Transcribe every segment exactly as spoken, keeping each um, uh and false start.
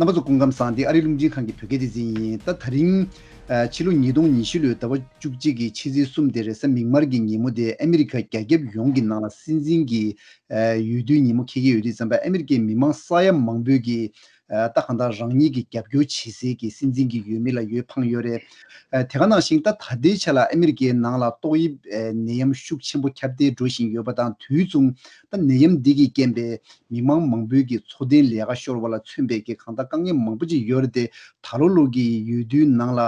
རྣམ་པ་ཚོ་སྐུ་ཁམས་བཟང་། འདི་ཨ་རིའི་རླུང་འཕྲིན་ཁང་གི་བོད་སྐད་སྡེ་ཚན་ཡིན། ད་དེ་རིང་ཨ་ཕྱི་ལོ་ཉིས་སྟོང་ཉི་ཤུ་ལོའི་ཟླ་བ་བཅུ་གཅིག་གི་ཕྱི་ཚེས་གསུམ་དེ་རེས་གཟའ་མིག་དམར་གྱི་ཉིན་མོ་དེ་ཨ་མི་རི་ཀ་རྒྱ་ཁྱབ་ཡོངས་ཀྱི་ནང་ལ་སྲིད་འཛིན་གྱི་ཨ་འོས་བསྡུའི་ཉིན་མོ་འཁེལ་གྱི་ཡོད་དུས་ཙམ་པ། ཨ་མི་རི་ཀའི་མི་མང་ས་ཡ་མང་པོས་ཀྱི་ཨ་ད་གང་ལྟར་རང་ཉིད་ཀྱི་རྒྱབ་སྐྱོར་བྱེད་སའི་གི་སྲིད་འཛིན་གྱི་འོས་མི་ལ་འོས་འཕངས་ཡོད་རེད། ཨ་དེ་ག་ནང་བཞིན་ད་ད་ལྟའི་ཆ་ལ་ཨ་མི་རི་ཀའི་ནང་ལ་ཏོག་དབྱིབས་ཨ་ནད་ཡམས་ཤུགས་ཆེན་པོ་ཁྱབ་གདལ་འགྲོ་བཞིན་ཡོད་པ་དང་། དུས་མཚུངས་ད་ནད་ཡམས་འདི་གི་རྐྱེན་པས་མི་མང་མང་པོའི་གི་འཚོ་རྟེན་ལས་ཀ་ཤོར་བ་ལ་མཚོན་པའི་གི་གང་ལྟར་དཀའ་ངལ་མང་པོ་ཅིག་ཡོད་རེད་དེ། ད་ལོ་ལོ་གི་འོས་བསྡུའི་ནང་ལ་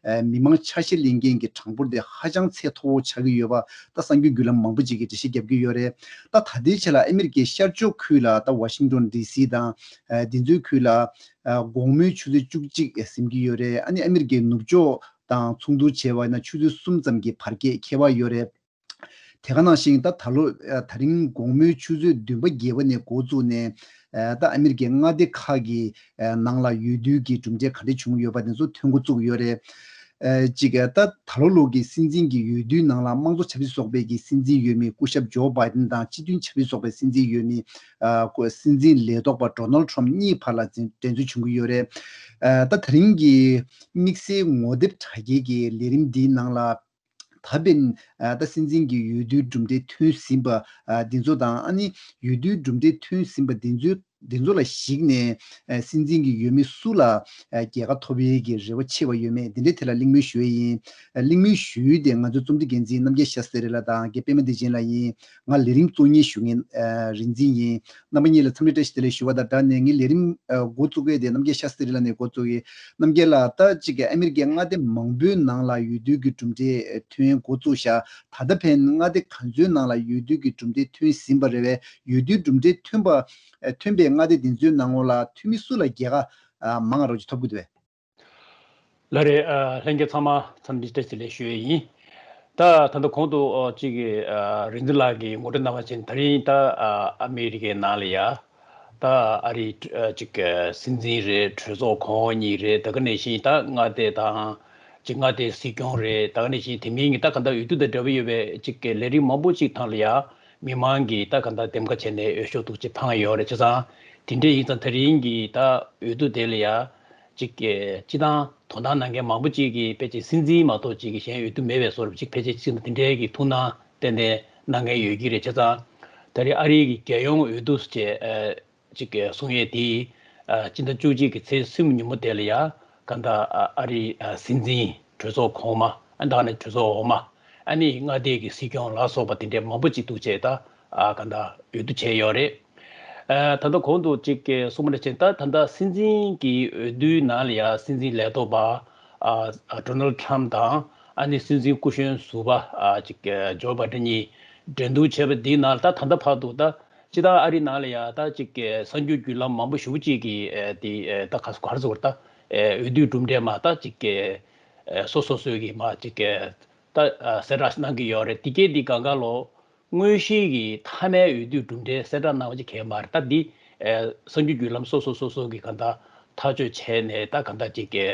ཨ་མི་མང་ཆ་ཤས་ལེན་མཁན་གྱི་གྲངས་འབོར་དེ་ཧ་ཅང་ཚད་མཐོ་བོ་ཆགས་ཀྱི་ཡོད་པ་ད་གསར་འགྱུར་བརྒྱུད་ལམ་མང་པོ་ཅིག་གིས་འགྲེལ་བཤད་རྒྱབ་ཀྱི་ཡོད་རེད། ད་ད་ལྟའི་ཆ་ལ་ཨ་མི་རི་ཀའི་ཤར་ཕྱོགས་ཁུལ་ལ་ད་ཝ་ཤིང་ཏོན་ཌི་སི་དང་ཨ་དེ་ཚོའི་ཁུལ་ལ་ཨ་དགོང་མོའི་ཆུ་ཚོད་བཅུ་གཅིག་ཟིན་གྱི་ཡོད་རེད། ཨ་ནི་ཨ་མི་རི་ཀའི་ནུབ་ཕྱོགས་དང་མཚུངས་བསྡུར་བྱས་པ་ཡིན་ན་ཆུ་ཚོད་གསུམ་ཙམ་གྱི་བར་ཁྱད་ཁྱད་པར་ཡོད་རེད། དེ་ག་ནང་བཞིན་ད་ད་ལོ་ཨ་དེ་རིང་དགོང་མོའི་ཆུ་ཚོད་བདུན་པ་བརྒྱད་པ་ནས་འགོ་བཙུགས་ནས་ཨ་ད་ཨ་མི་རི་ཀའི་མངའ་སྡེ་ཁག་གི་ཨ་ནང་ལ་འོས་བསྡུ་གི་གྲུབ་འབྲས་ག་འདྲ་བྱུང་ཡོད་པ་དེ་ཚོ་ཐོན་འགོ་བཙུགས་ཡོད་རེད། ཨ་གཅིག་ཨ་ད་ད་ལོ་ལོ་གི་སྲིད་འཛིན་གྱི་འོས་བསྡུའི་ནང་ལ་དམངས་གཙོ་ཆབ་སྲིད་ཚོགས་པའི་གི་སྲིད་འཛིན་འོས་མི་སྐུ་ཞབས་ཇོ་བྷའི་ཏིན་དང་སྤྱི་མཐུན་ཆབ་སྲིད་ཚོགས་པའི་སྲིད་འཛིན་འོས་མི་ཨ་སྲིད་འཛིན་ལས་ཐོག་པ་ཌོ་ནལ་ཌི་ཊརམ་ཕ་གཉིས་བར་ལ་འགྲན་རྩོད་བྱུང་གི་ཡོད་རེད། ཨ་ད་དེ་རིང་གི་དམིགས་བསལ་ངོ་དེབ་དྲ་རྒྱའི་གི་ལས་རིམ་འདིའི་ནང་ལ། ད་ཕན་ཨ་ད་སྲིད་འཛིན་གྱི་འོས་བསྡུའི་གྲུབ་འབྲས་ཐོན་ཟིན་པ་ཨ་འདི་ཚོ་དང་། ཨ་ནི་འོས་བསྡུའི་གྲུབ་འབྲས་ཐོན་ཟིན་པ་འདི་ཚོ་འདི་ཚོ་ལ་གཞིགས་ནས་ཨ་སྲིད་འཛིན་གྱི་འོས་མི་སུ་ལ་ཨ་རྒྱལ་ཁ་ཐོབ་ཡས་ཀྱི་རེ་བ་ཆེ་བ་ཡོད་མེད་འདི་འདྲའི་ཐད་ལ་གླེང་མོལ་ཞུ་ཡས་ཡིན། ཨ་གླེང་མོལ་ཞུ་ཡུལ་དེ་ང་ཚོའི་རྩོམ་སྒྲིག་འགན་འཛིན་རྣམ་རྒྱལ་ཤཱ་སྟྲི་རི་ལ་དང་རྒན་པད་མ་བདེ་ཆེན་ལགས་ཡིན། ང་ལས་རིམ་གཙོ་གཉེར་ཞུ་མཁན་ཨ་རིག་འཛིན་ཡིན། རྣམ་པ་གཉིས་ལ་འཚམས་འདྲི་བཀྲ་ཤིས་བདེ་ལེགས་ཞུ་བ་དང་སྦྲགས་ནས། ངའི་ལས་རིམ་ཨ་འགོ་བཙུགས་ཡས་དེ་རྣམ་རྒྱལ་ཤཱ་སྟྲི་རི་ལ་ནས་འགོ་བཙུགས་ཡིན། རྣམ་རྒྱལ་ལགས། ད་ཅིག་ཨ་མི་རི་ཀའི་མངའ་སྡེ་མང་པོའི་ནང་ལ་འོས་བསྡུ་གི་གྲུབ་འབྲས་ཐོན་འགོ་བཙུགས་ཤག་ད་ལྟ་ཕན་མངའ་སྡེ་ག་ཚོའི་ནང་ལ་འོས་བསྡུ་གི་གྲུབ་འབྲས་ཐོན་ཟིན་པ་རེད་པས། འོས་བསྡུའི་གྲུབ་འབྲས་ཐོན་པ་ཐོན་པའི་མངའ་སྡེ་དེ་ཚོའི་ནང་ལོགས་ལ་འཐུས་མི་སུ་ལ་རྒྱལ་ཁ་མང་རོགས་ཅིག་ཐོབ་གི་འདུག་པས། ལགས་རེད། ལྷན་རྒྱས་ཚང་མ་འཚམས་འདྲི་བཀྲ་ཤིས་བདེ་ལེགས་ཞུ་ཡས་ཡིན། ད་ད་ལྟ་གོང་དུ་ཅིག་གི་རིག་འཛིན་ལགས་ཀྱིས་ངོ་སྤྲོད་གནང་བ་བཞིན། ད་རིང་ད་ཨ་མི་རི་ཀའི་ནང་ལ་ཡ། ད་ཨ་རིའི་ཨ་ཅིག་སྲིད་འཛིན་རེད། གྲོས་ཚོགས་གོང་འོག་གཉིས་རེད། ད་ག་ནང་བཞིན་ད་མངའ་སྡེ་དང་ཅིག་མངའ་སྡེའི་སྲིད་སྐྱོང་རེད། ད་ག་ནང་བཞིན་དེ་མིན་གྱི་ད་ག་ད་འོས་བསྡུ་དང་འབྲེལ་བ་ཡོད་པའི་ཅིག་ལས་རིགས་མང་པོ་ཅིག་ཐང་ལ་ཡ་མི་མང་གིས་ད་ག་ད་འདེམས་ཀ་བྱས་ནས་འོས་ཤོག་ཐུག་ཅིག་འཕངས་ཡོད་རེད། བྱས་ཙང་དེ་འདྲ་ཡིན་ཙང་དེ་རིང་གི་ད་འོས་བསྡུ་དེ་ལ་ཡ་ཅིག་སྤྱི་བཏང་དོ་སྣང་གནང་མཁན་མང་པོ་ཅིག་གིས་ཕལ་ཆེར་སྲིད་འཛིན་མ་གཏོགས་ཅིག་གི་གཞན་འོས་བསྡུ་མེད་པའི་བཟོ་འདྲ་ཅིག་ཕལ་ཆེར་ཅིག་དེ་འདྲའི་གི་ཐུགས་སྣང་ཏན་ཏན་གནང་མཁན་ཡོད་ཀྱི་རེད། བྱས་ཙང་ད་རེས་ཨ་རིའི་གི་རྒྱལ་ཡོངས་འོས་བསྡུ་ཅེས་ཅིག་གསུང་ཡས་དེ་སྤྱི་ཟླ་བཅུ་གཅིག་གི་ཚེས་གསུམ་ཉིན་མོ་དེ་ལ་ཡ་ག་ད་ཨ་རིའི་སྲིད་འཛིན་གྲོས་ཚོགས་གོང་མ་ཨ་ད་ནི་གྲོས་ཚོགས་འོག་མ། ཨ་ནི་མངའ་སྡེ་གི་སྲིད་སྐྱོང་ལ་སོགས་པ་དེ་འདྲའི་མང་པོ་ཅིག་འདུག་བྱས། ད་ཨ་ག་ད་འོས་བསྡུ་བྱས་ཡོད་རེད། ཨ་ད་ལྟ་གོང་དུ་ཅིག་གསུངས་པ་ནང་བཞིན་ད་ད་ལྟ་སྲིད་འཛིན་གྱི་འོས་བསྡུའི་ནང་ལ་ཡ་སྲིད་འཛིན་ལས་ཐོག་པ་ཨ་ཨ་ཌོ་ནལ་ཌི་ཊརམ་ཕ་དང་། ཨ་ནི་སྲིད་འཛིན་སྐུ་གཞོན་ཟུར་པ་ཨ་ཅིག་ཇོ་བྷའི་ཌེན་གཉིས་འགྲན་བསྡུར་བྱས་པ་འདིའི་ནང་ལ་ད་ད་ལྟ་བར་དུ་ད་སྤྱི་བཏང་ཨ་རི་ནང་ལ་ཡ་ད་ཅིག་གསར་འགྱུར་བརྒྱུད་ལམ་མང་པོ་ཞེ་པོ་ཅིག་གིས་ཨ་དེ་ཨ་ད་ག་ག་རེ་ཟེར་དགོས་རེད། ད་ཨ་འོས་བསྡུའི་གྲུབ་འབྲས་མར་ད་ཅིག་ཨ་སོ་སོ་སོའི་གི་མར་ཅིག་ཨ་ད་ཨ་གསལ་བསྒྲགས་གནང་གི་ཡོད་རེད། དེ་གས་དེ་གང་ག་ལོ། དངོས་གཞིའི་གི་མཐའ་མའི་འོས་བསྡུའི་གྲུབ་འབྲས་གསལ་བསྒྲགས་གནང་བ་ཅིག་གས་མ་རེད། ད་འདི་ཨ་གསར་འགྱུར་བརྒྱུད་ལམ་སོ་སོ་སོ་སོ་གི་ག་ད་ཐག་གཅོད་བྱས་ནས་ད་ག་ད་ཅིག་གི་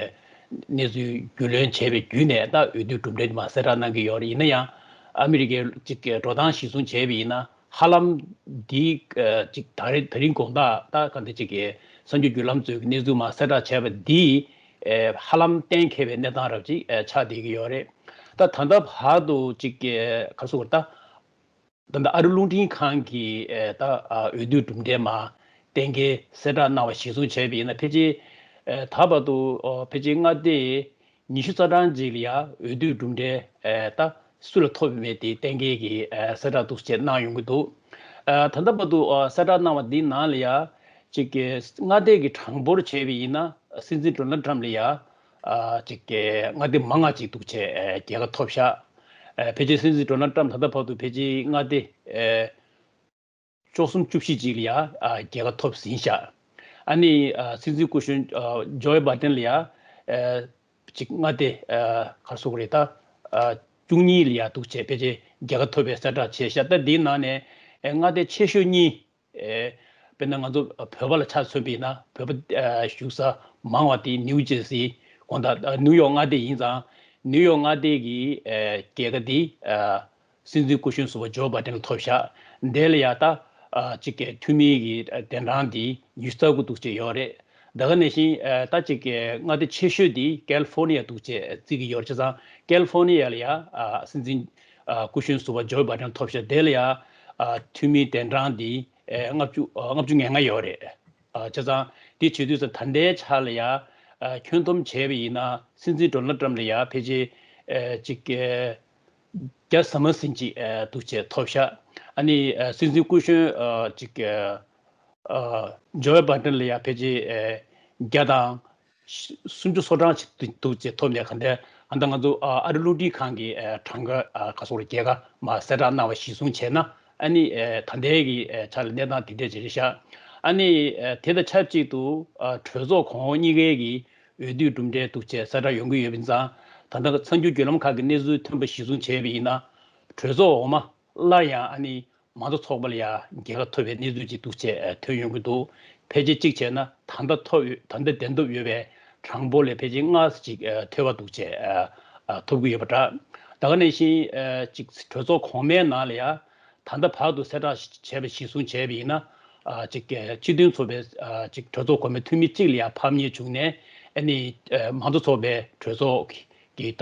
གནས་ཚུལ་རྒྱུས་ལོན་བྱས་པའི་བརྒྱུད་ནས་ད་འོས་བསྡུའི་གྲུབ་འབྲས་དེ་མར་གསལ་བསྒྲགས་གནང་གི་ཡོད་རེད། ཡིན་ན་ཡང་ཨ་མི་རི་ཀའི་ཅིག་གི་འགྲོ་སྟངས་གཞིར་བཟུང་བྱས་པ་ཡིན་ན། ཧ་ལམ་འདི་ཨ་ཅིག་ད་རེས་ད་རིང་དགོང་དག་ད་ག་འདི་ཅིག་གི་གསར་འགྱུར་བརྒྱུད་ལམ་ཚོས་ཀྱི་གནས་ཚུལ་མར་གསལ་བསྒྲགས་བྱས་པ་འདི་ཨ་ཧ་ལམ་གཏན་འཁེལ་བའི་གནས་སྟངས་རབ་ཅིག་ཨ་ཆགས་བསྡད་ཀྱི་ཡོད་རེད། ད་ད་ལྟ་བར་དུ་ཅིག་གི་ག་རེ་ཟེར་དགོས་རེད། ད་ད་ལྟ་ཨ་རི་རླུང་འཕྲིན་ཁང་གིས་ཨ་ད་ཨ་འོས་བསྡུའི་གྲུབ་འབྲས་མར་གཏན་འཁེལ་གསལ་བསྒྲགས་གནང་བ་གཞིར་བཟུང་བྱས་པ་ཡིན་ན། ཕལ་ཆེར་ཨ་ད་བར་དུ་ཨ་ཕལ་ཆེར་མངའ་སྡེ་ཉི་ཤུ་རྩ་གྲངས་ཅིག་ལ་ཡ་འོས་བསྡུའི་གྲུབ་འབྲས་ཨ་ད་སུ་ལ་ཐོབ་ཡོད་མེད་དེ་གཏན་འཁེལ་གྱི་ཨ་གསལ་བསྒྲགས་འདུག་སེ་གནང་ཡོང་གི་འདུག་ཨ་ད་ལྟ་བར་དུ་ཨ་གསལ་བསྒྲགས་གནང་བ་འདིའི་ནང་ལ་ཡ་ཅིག་གི་མངའ་སྡེ་གི་གྲངས་འབོར་བྱས་པ་ཡིན་ན་སྲིད་འཛིན་ཌོ་ནལ་ཌི་ཊརམ་ཕ་ལ་ཡ་ཨ་ཅིག་གི་མངའ་སྡེ་མང་ང་ཅིག་འདུག་སེ་ཨ་རྒྱལ་ཁ་ཐོབ་ཤག་ཨ་ཕལ་ཆེར་སྲིད་འཛིན་ཌོ་ནལ་ཌི་ཊརམ་ཕ་ད་ལྟ་བར་དུ་ཕལ་ཆེར་མངའ་སྡེ་ཨ་བཅུ་གསུམ་བཅུ་བཞི་ཅིག་ལ་ཡ་ཨ་རྒྱལ་ཁ་ཐོབ་ཟིན་ཤག་ཨ་ནི་ཨ་སྲིད་འཛིན་སྐུ་གཞོན་ཨ་ཇོ་བྷའི་ཌེན་ལ་ཡ་ཨ་ཅིག་མངའ་སྡེ་ཨ་ག་རེ་ཟེར་དགོས་རེད། ད་ཨ་བཅུ་གཉིས་ལ་ཡ་འདུག་སེ་ཕལ་ཆེར་རྒྱལ་ཁ་ཐོབ་པའི་གསལ་བསྒྲགས་བྱས་ཤག་ད་འདིའི་ནང་ནས་ཨ་མངའ་སྡེ་ཆེ་ཤོས་གཉིས། ཨེ། དཔེར་ན་ང་ཚོ་བོད་པ་ལ་ཆ་མཚོན་པ་ཡིན་ན། བོད་པ་ཨ་བཞུགས་ས་མང་བ་དེ་ནིའུ་ཇར་སི། དགོང་དག་ཨ་ནིའུ་ཡོག་མངའ་སྡེ་ཡིན་ཙང་། ནིའུ་ཡོག་མངའ་སྡེ་གི་ཨེ་རྒྱལ་ཁ་དེ་ཨ་སྲིད་འཛིན་སྐུ་གཞོན་ཟུར་པ་ཇོ་བྷའི་ཌེན་ལ་ཐོབ་ཤག་འདི་ལ་ཡ་ད་ཨ་གཅིག་གི་འཐུས་མི་གི་ཨ་གདན་གྲངས་དེ་ཉི་ཤུ་རྩ་དགུ་འདུག་སེ་ཡོད་རེད། ད་ག་ནང་བཞིན་ཨ་ད་ཅིག་གི་མངའ་སྡེ་ཆེ་ཤོས་དེ་ཀལ་ཧྥོར་ནི་ཡ་འདུག་ཅེས་བརྩི་གི་ཡོད་རེད། བྱས་ཙང་ཀལ་ཧྥོར་ནི་ཡ་ལ་ཡ་ཨ་སྲིད་འཛིན་ཨ་སྐུ་གཞོན་ཟུར་པ་ཇོ་བྷའི་ཌེན་ཐོབ་ཤག་དེ་ལ་ཡ་ཨ་འཐུས་མི་གདན་གྲངས་དེ་ཨ་ལྔ་བཅུ་ཨ་ལྔ་བཅུ་ང་ལྔ་ཡོད་རེད། ཨ་བྱས་ཙང་དེ་བྱེད་དུས་ཙང་ད་ལྟའི་ཆ་ལ་ཡ་ཨ་ཁྱོན་བསྡོམས་བྱས་པ་ཡིན་ན་སྲིད་འཛིན་ཌོ་ནལ་ཊམ་ལ་ཡ་ཕལ་ཆེར་ཨ་ཅིག་ཨ་བརྒྱ་ཟིན་མ་ཟིན་ཅིག་ཨ་འདུག་ཅེས་ཐོབ་ཤག་ཨ་ནི་ཨ་སྲིད་འཛིན་སྐུ་གཞོན་ཨ་ཅིག་ཨ་ཨ་ཇོ་བྷའི་ཌེན་ལ་ཡ་ཕལ་ཆེར་ཨ་བརྒྱ་དང་སུམ་ཅུ་སོ་གྲངས་ཅིག་འདུག་ཅེས་ཐོབ་ནས། ག་འདྲ་ཨ་ད་ང་ཚོ་ཨ་ཨ་རི་རླུང་འཕྲིན་ཁང་གི་ཨ་གྲངས་ཀ་ཨ་ག་སོགས་རེ་རྒྱལ་ཁ་མ་གསལ་བསྒྲགས་གནང་བ་གཞིར་བཟུང་བྱས་ན། ཨ་ནི་ཨ་ད་ལྟའི་གི་ཨ་ཆ་ལ་གནས་སྟངས་དེ་འདྲ་ཅིག་རེད་ཤག་ཨ་ནི་ཨ་དེ་དང་ཆབས་ཅིག་ཏུ་ཨ་གྲོས་ཚོགས་གོང་འོག་གཉིས་ཀའི་གི་འོས་བསྡུའི་གྲུབ་འབྲས་འདུག་ཅེས་གསལ་བསྒྲགས་ཡོང་གི་ཡོད་པ་ཡིན་ཙང་། ད་ལྟ་གསར་འགྱུར་བརྒྱུད་ལམ་ཁག་གི་གནས་ཚུལ་ཐོན་པ་གཞིར་བཟུང་བྱས་པ་ཡིན་ན། གྲོས་ཚོགས་འོག་མ་སླར་ཡང་ཨ་ནི་མང་གཙོ་ཚོགས་པ་ལ་ཡ་རྒྱལ་ཁ་ཐོབ་པའི་གནས་ཚུལ་ཅིག་འདུག་ཅེས་ཨ་ཐོན་ཡོང་གི་འདུག་ཕལ་ཆེར་གཅིག་བྱས་ན་ད་ལྟ་ཐོབ་ཡོད་ད་ལྟ་གདན་ཐོབ་ཡོད་པའི་གྲངས་འབོར་ལས་ཕལ་ཆེར་ལྔ་ཙམ་ཅིག་ཨ་མཐོ་བ་འདུག་ཅེས་ཨ་ཨ་ཐོབ་ཀྱི་ཡོད་པ་འདྲ། ད་ག་ནང་བཞིན་ཨ་ཅིག་གྲོས་ཚོགས་གོང་མའི་ནང་ལ་ཡ་ད་ལྟ་བར་དུ་གསལ་བསྒྲགས་བྱས་པ་གཞིར་བཟུང་བྱས་པ་ཡིན་ན། ཨ་ཅིག་སྤྱི་མཐུན་ཚོགས་པའི་ཨ་ཅིག་གྲོས་ཚོགས་གོང་མའི་འཐུས་མི་གཅིག་ལ་ཡ་ཕམ་ཉེས་བྱུང་ནས། ཨ་ནི་ཨ་མང་གཙོ་ཚོགས་པའི་གྲོས་ཚོགས་ཀྱི་ད་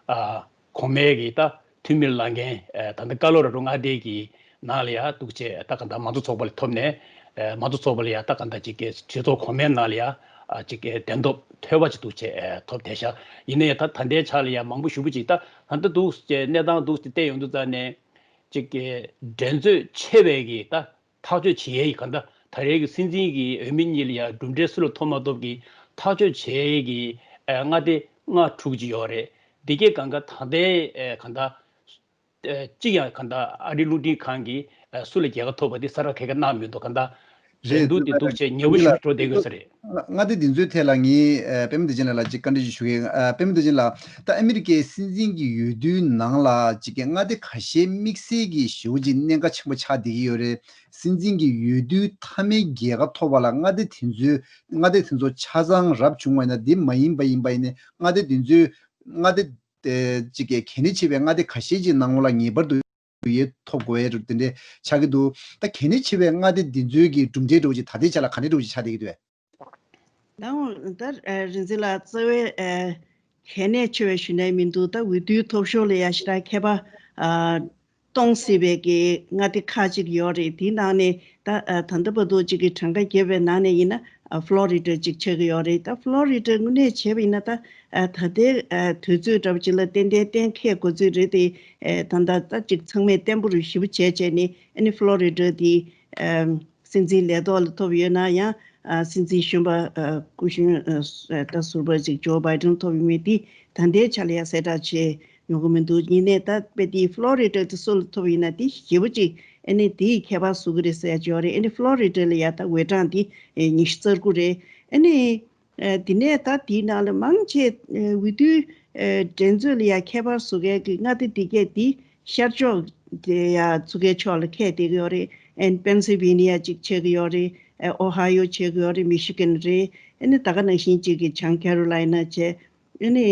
ཨ་གོང་མའི་གི་ད་འཐུས་མི་ལངས་མཁན་ཨ་ད་ལྟ་ཀ་ལོ་ར་ཌོ་མངའ་སྡེ་གི་ནང་ལ་ཡ་འདུག་ཅེས། ད་ག་ད་མང་གཙོ་ཚོགས་པ་ལ་ཐོབ་ནས། ཨ་མང་གཙོ་ཚོགས་པ་ལ་ཡ་ད་ག་ད་ཅིག་གི་གྲོས་ཚོགས་གོང་མའི་ནང་ལ་ཡ་ཨ་ཅིག་གི་གདན་ཐོབ་མཐོ་བ་ཅིག་འདུག་ཅེས་ཨ་ཐོབ་བསྡད་ཤག་ཡིན་ན་ཡང་ད་ད་ལྟའི་ཆ་ལ་ཡ་མང་པོ་ཞེ་པོ་ཅིག་ད་ད་ལྟ་འདུག་ཅེས་གནས་སྟངས་འདུག་ཅེས་བལྟས་ཡོང་དུས་ཙང་ནས། ཅིག་གི་འགྲན་རྩོད་ཆེ་བའི་གི་ད་ཐག་གཅོད་བྱེད་ཡས་ཡི་ག་ད་ད་རེས་ཀྱི་སྲིད་འཛིན་གྱི་འོས་མི་གཉིས་ལ་ཡ་གྲུབ་འབྲས་སུ་ལ་ཐོབ་མ་ཐོབ་ཀྱི་ཐག་གཅོད་བྱེད་ཡས་ཀྱི་ཨ་མངའ་སྡེ་ལྔ་དྲུག་ཅིག་ཡོད་རེད། འདི་གའི་གང་ག་ད་ལྟའི་ཨ་གང་ད་ཨ་གཅིག་ཡང་གང་ད་ཨ་རི་རླུང་འཕྲིན་ཁང་གིས་ཨ་སུ་ལ་རྒྱལ་ཁ་ཐོབ་པ་འདི་གསལ་བསྒྲགས་ག་གེ་གནང་མི་འདུག་གང་ད་རེད། འདུག་དེ་འདུག་ཅེས་ཉེ་བོ་ཞིག་འགྲོ་བསྡད་དགོས་ས་རེད། མངའ་སྡེ་འདི་ཚོའི་ཐད་ལ་ངས་ཨ་པད་མ་བདེ་ཆེན་ལགས་ལ་ཅིག་བཀའ་འདྲི་ཞིག་ཞུ་གི་ཡིན། ཨ་པད་མ་བདེ་ཆེན་ལགས། ད་ཨ་མི་རི་ཀའི་སྲིད་འཛིན་གྱི་འོས་བསྡུའི་ནང་ལ་ཅིག་གི་མངའ་སྡེ་ཁ་ཤས་དམིགས་བསལ་གྱི་ཞེ་པོ་ཅིག་གནད་འགག་ཆེན་པོ་ཆགས་བསྡད་ཀྱི་ཡོད་རེད། སྲིད་འཛིན་གྱི་འོས་བསྡུའི་མཐའ་མའི་རྒྱལ་ཁ་ཐོབ་པ་ལ་མངའ་སྡེ་དེ་ཚོའི་མངའ་སྡེ་དེ་ཚོ་ཆ་ཚང་རབ་བྱུང་བ་ཡིན་ན། འདི་མ་ཡིན་པ་ཡིན་པ་ཡིན་ནའི་མངའ་སྡེ་དེ་ཚོའི་མངའ་སྡེ་དེ་གཅིག་གི་གལ་གནད་ཆེ་བའི་མངའ་སྡེ་ཁ་ཤས་ཀྱི་ནང་ལོགས་ལ་ངེས་པར་དུ་ཡོད་ཐོབ་དགོས་ཡས་དེ་འདྲ་ཆགས་ཀྱི་འདུག་ད་གལ་གནད་ཆེ་བའི་མངའ་སྡེ་འདི་ཚོའི་གི་གྲུབ་འབྲས་འདྲ་བོ་ཅིག་ད་ལྟའི་ཆ་ལ་ག་འདྲ་འདྲ་བོ་ཅིག་ཆགས་བསྡད་ཀྱི་འདུག་གས། ད་འོང་ད་ཨ་རིག་འཛིན་ལགས། རྩ་བའི་ཨ་གལ་གནད་ཆེ་བའི་ཞུ་ནའི་མི་འདུག་ད་འོས་བསྡུའི་ཐོབ་ཤོར་ལ་ཡ་ཞེ་དྲག་ཁྱད་པར་ཨ་གཏོང་སྲིད་པའི་གི་མངའ་སྡེ་ཁག་ཅིག་ཡོད་རེད། དེའི་ནང་ནས་ད་ཨ་ད་ལྟ་བར་དུ་ཅིག་གི་གྲངས་ཀ་བརྒྱབ་པའི་ནང་ནས་ཡིན་ན་ཨ་ཕློ་རི་ཌ་ཅིག་ཆགས་ཀྱི་ཡོད་རེད། ད་ཕློ་རི་ཌ་དངོས་གནས་བྱས་པ་ཡིན་ན་ད་ཨ་ད་ལྟའི་ཨ་དུས་ཚོད་འདྲ་པོ་ཅིག་ལ་ཏན་ཏན་གཏན་འཁེལ་དགོས་ཚོད་རེད་དེ། ཨ་ད་ལྟ་ད་ཅིག་ཚང་མས་བརྟན་པོ་རུ་ཞེ་པོ་བྱས་བྱས་ནས་ཨ་ནི་ཕློ་རི་ཌ་དེ་ཨ་སྲིད་འཛིན་ལས་ཐོག་ལ་ཐོབ་ཡོད་ན་ཡང་། ཨ་སྲིད་འཛིན་གཞོན་པ་ཨ་སྐུ་གཞོན་ཨ་ད་ཟུར་པ་ཅིག་ཇོ་བྷའི་ཌེན་ཐོབ་ཡོད་མེད་དེ་ད་ལྟའི་ཆ་ལ་ཡང་གསལ་བསྒྲགས་བྱས་ཡོང་གི་མི་འདུག་ཡིན་ནའི་ད་དཔེ་དེ་ཕློ་རི་ཌ་དེ་སུ་ལ་ཐོབ་ཡིན་ན་དེ་ཞེ་པོ་ཅིག་ཨ་ནི་དེ་ཡི་ཁྱད་པར་བཟོ་གི་རེད་ཟེར་ཡ་ཅིག་ཡོད་རེད། ཨ་ནི་ཕློ་རི་ཌ་ལ་ཡ་ད་འོས་གྲངས་དེ་ཨ་ཉི་ཤུ་རྩ་དགུ་རེད། ཨ་ནི་ཨ་དེ་ནས་ད་དེའི་ནང་ལ་མང་ཆེ་ཨ་འོས་བསྡུའི་ཨ་འགྲན་རྩོད་ལ་ཡ་ཁྱད་པར་བཟོ་མཁན་གྱི་མངའ་སྡེ་དེ་གས་དེ་ཤར་ཕྱོགས་དེ་ཡ་ཚུགས་ཀའི་ཕྱོགས་ལ་ཁད་བསྡད་ཀྱི་ཡོད་རེད། ཨ་ནི་པེན་སིལ་ཝེ་ནི་ཡ་ཅིག་ཆགས་ཀྱི་ཡོད་རེད། ཨ་ཨོ་ཧ་ཡོ་ཆགས་ཀྱི་ཡོད་རེད། མི་ཤི་གན་རེད། ཨ་ནི་ད་ག་ནང་བཞིན་ཅིག་གི་བྱང་ཁེ་རོ་ལའི་ན་བྱས། ཨ་ནི་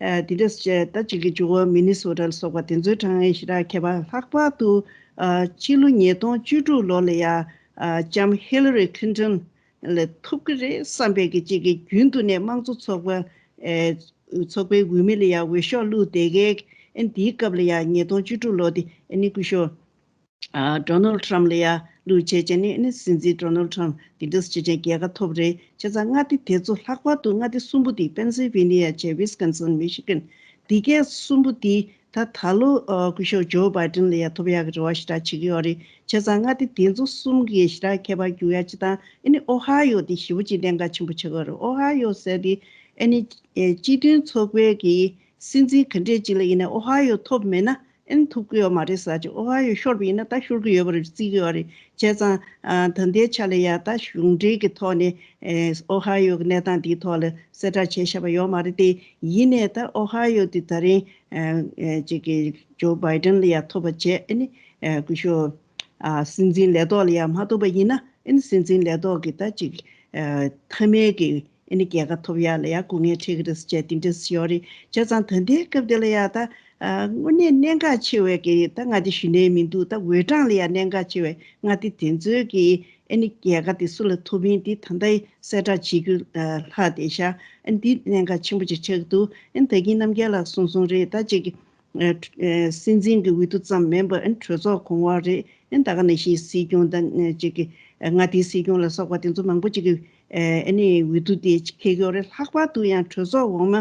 ཨ་དེ་འདྲ་བྱས་ད་ཅིག་གི་ཇོ་ཝ་མི་ནི་སོ་ཊ་ལ་སོགས་པ་དེ་ཚོའི་གྲངས་ངེས་ཞེ་དྲག་ཁྱད་པར། ལྷག་པར་དུ་ཨ་ཕྱི་ལོ་ཉིས་སྟོང་བཅུ་དྲུག་ལོ་ལ་ཡ་ཨ་ལྕམ་ཧི་ལ་རི་ཁི་ལིན་ཊོན་ལ་ཐོབ་ཀྱི་རེད་བསམ་པའི་གི་ཅིག་གི་རྒྱུན་དུ་ནས་དམངས་གཙོ་ཚོགས་པ་ཨེ་ཚོགས་པའི་འོས་མི་ལ་ཡ་འོས་ཤོག་བླུགས་བསྡད་མཁན། ཨ་ནི་དེའི་སྐབས་ལ་ཡ་ཉིས་སྟོང་བཅུ་དྲུག་ལོ་དེ་ཨ་ནི་སྐུ་ཞབས་ཨ་ཌོ་ནལ་ཊམ་ལ་ཡ་བླུགས་བྱས་བྱས་ནས་ཨ་ནི་སྲིད་འཛིན་ཌོ་ནལ་ཊམ་དེ་འདྲ་བྱས་བྱས་རྒྱལ་ཁ་ཐོབ་རེད། བྱས་ཙང་མངའ་སྡེ་དེ་ཚོ་ལྷག་པར་དུ་མངའ་སྡེ་གསུམ་པོ་དེ་པེན་སིལ་ཝེ་ནི་ཡ་བྱས། ཝི་སི་ཀོན་སིན། མི་ཤི་གན། འདི་གའི་གསུམ་པོ་དེ་ད་ད་ལོ་ཨ་སྐུ་ཞབས་ཇོ་བྷའི་ཌེན་ལ་ཡ་ཐོབ་ཡག་གི་རེ་བ་ཞེ་དྲག་བྱེད་ཀྱི་ཡོད་རེད། བྱས་ཙང་མངའ་སྡེ་དེ་ཚོ་གསུམ་གྱི་ཞེ་དྲག་ཁྱད་པར་འགྱུར་ཡ་ཅིག་དང་། ཨ་ནི་ཨོ་ཧ་ཡོ་དེ་ཞེ་པོ་ཅིག་གནད་འགག་ཆེན་པོ་ཆགས་ཀྱི་ཡོད་རེད། ཨོ་ཧ་ཡོ་ཟེར་དེ་ཨ་ནི་ཨེ་སྤྱི་མཐུན་ཚོགས་པའི་གི་སྲིད་འཛིན་ག་འདྲས་ཅིག་ལ་ཡིན་ན་ཨོ་ཧ་ཡོ་ཐོབ་མེད་ན་ཨ་ནི་ཐོབ་ཀྱི་ཡོད་མ་རེད་ཟེར་ཅིག་ཨོ་ཧ་ཡོ་ཤོར་བ་ཡིན་ན་ད་ཤོར་གྱི་ཡོད་པ་རེད་བརྩི་གི་ཡོད་རེད། བྱས་ཙང་ཨ་ད་ལྟའི་ཆ་ལ་ཡ་ད་གཞུང་འབྲེལ་གྱི་ཐོག་ནས་ཨེ་ཨོ་ཧ་ཡོ་གི་གནས་སྟངས་འདིའི་ཐོག་ལ་གསལ་བསྒྲགས་བྱས་བཞག་པ་ཡོད་མ་རེད་དེ། ཡིན་ནའི་ད་ཨོ་ཧ་ཡོ་དེ་ད་རིང་ཨ་ཨ་ཅིག་གི་ཇོ་བྷའི་ཌེན་ལ་ཡ་ཐོབ་པ་བྱས། ཨ་ནི་ཨ་སྐུ་ཞབས་ཨ་སྲིད་འཛིན་ལས་ཐོག་ལ་ཡ་མ་ཐོབ་པ་ཡིན་ན་ཨ་ནི་སྲིད་འཛིན་ལས་ཐོག་གི་ད་ཅིག་ཨ་མཐའ་མའི་གི་ཨ་ནི་རྒྱལ་ཁ་ཐོབ་ཡག་ལ་ཡ་སྐུ་ངལ་འཕྲད་ཀྱི་རེད་ཟེར་བྱས་དེ་འདྲ་ཡོད་རེད། བྱས་ཙང་ད་ལྟའི་སྐབས་དེ་ལ་ཡ་ད་ཨ་དངོས་གནས་གནད་འགག་ཆེ་བའི་གི་ད་མངའ་སྡེ་ཞུ་ནའི་མི་འདུག་ད་འོས་གྲངས་ལ་ཡ་གནད་འགག་ཆེ་བའི་མངའ་སྡེ་དེ་ཚོའི་གི་ ཨ་ནི་རྒྱལ་ཁ་དེ་སུ་ལ་ཐོབ་ཡིན་དེ་ད་ལྟ་གསལ་བསྒྲགས་བྱེད་རྒྱུ་ལྷག་བསྡད་ཤག་ཨ་ནི་འདི་གནད་འགག་ཆེན་པོ་ཅིག་ཆགས་ཀྱི་འདུག་ཨ་ནི་ད་གིན་རྣམ་རྒྱལ་ལགས་གསུངས་སོང་རེད། ད་ཅིག་སྲིད་འཛིན་གྱི་འོས་བསྡུ་ཙམ་མིན་པར་ཨ་ནི་གྲོས་ཚོགས་གོང་འོག་རེད། ཨ་ནི་ད་ག་ནང་བཞིན་སྲིད་སྐྱོང་དང་ཅིག་མངའ་སྡེའི་སྲིད་སྐྱོང་ལ་སོགས་པ་དེ་ཚོ་མང་པོ་ཅིག་གི་ཨ་ནི་འོས་བསྡུ་དེ་འཁེལ་གྱི་ཡོད་རེད། ལྷག་པར་དུ་ཡང་གྲོས་ཚོགས་འོག་མ་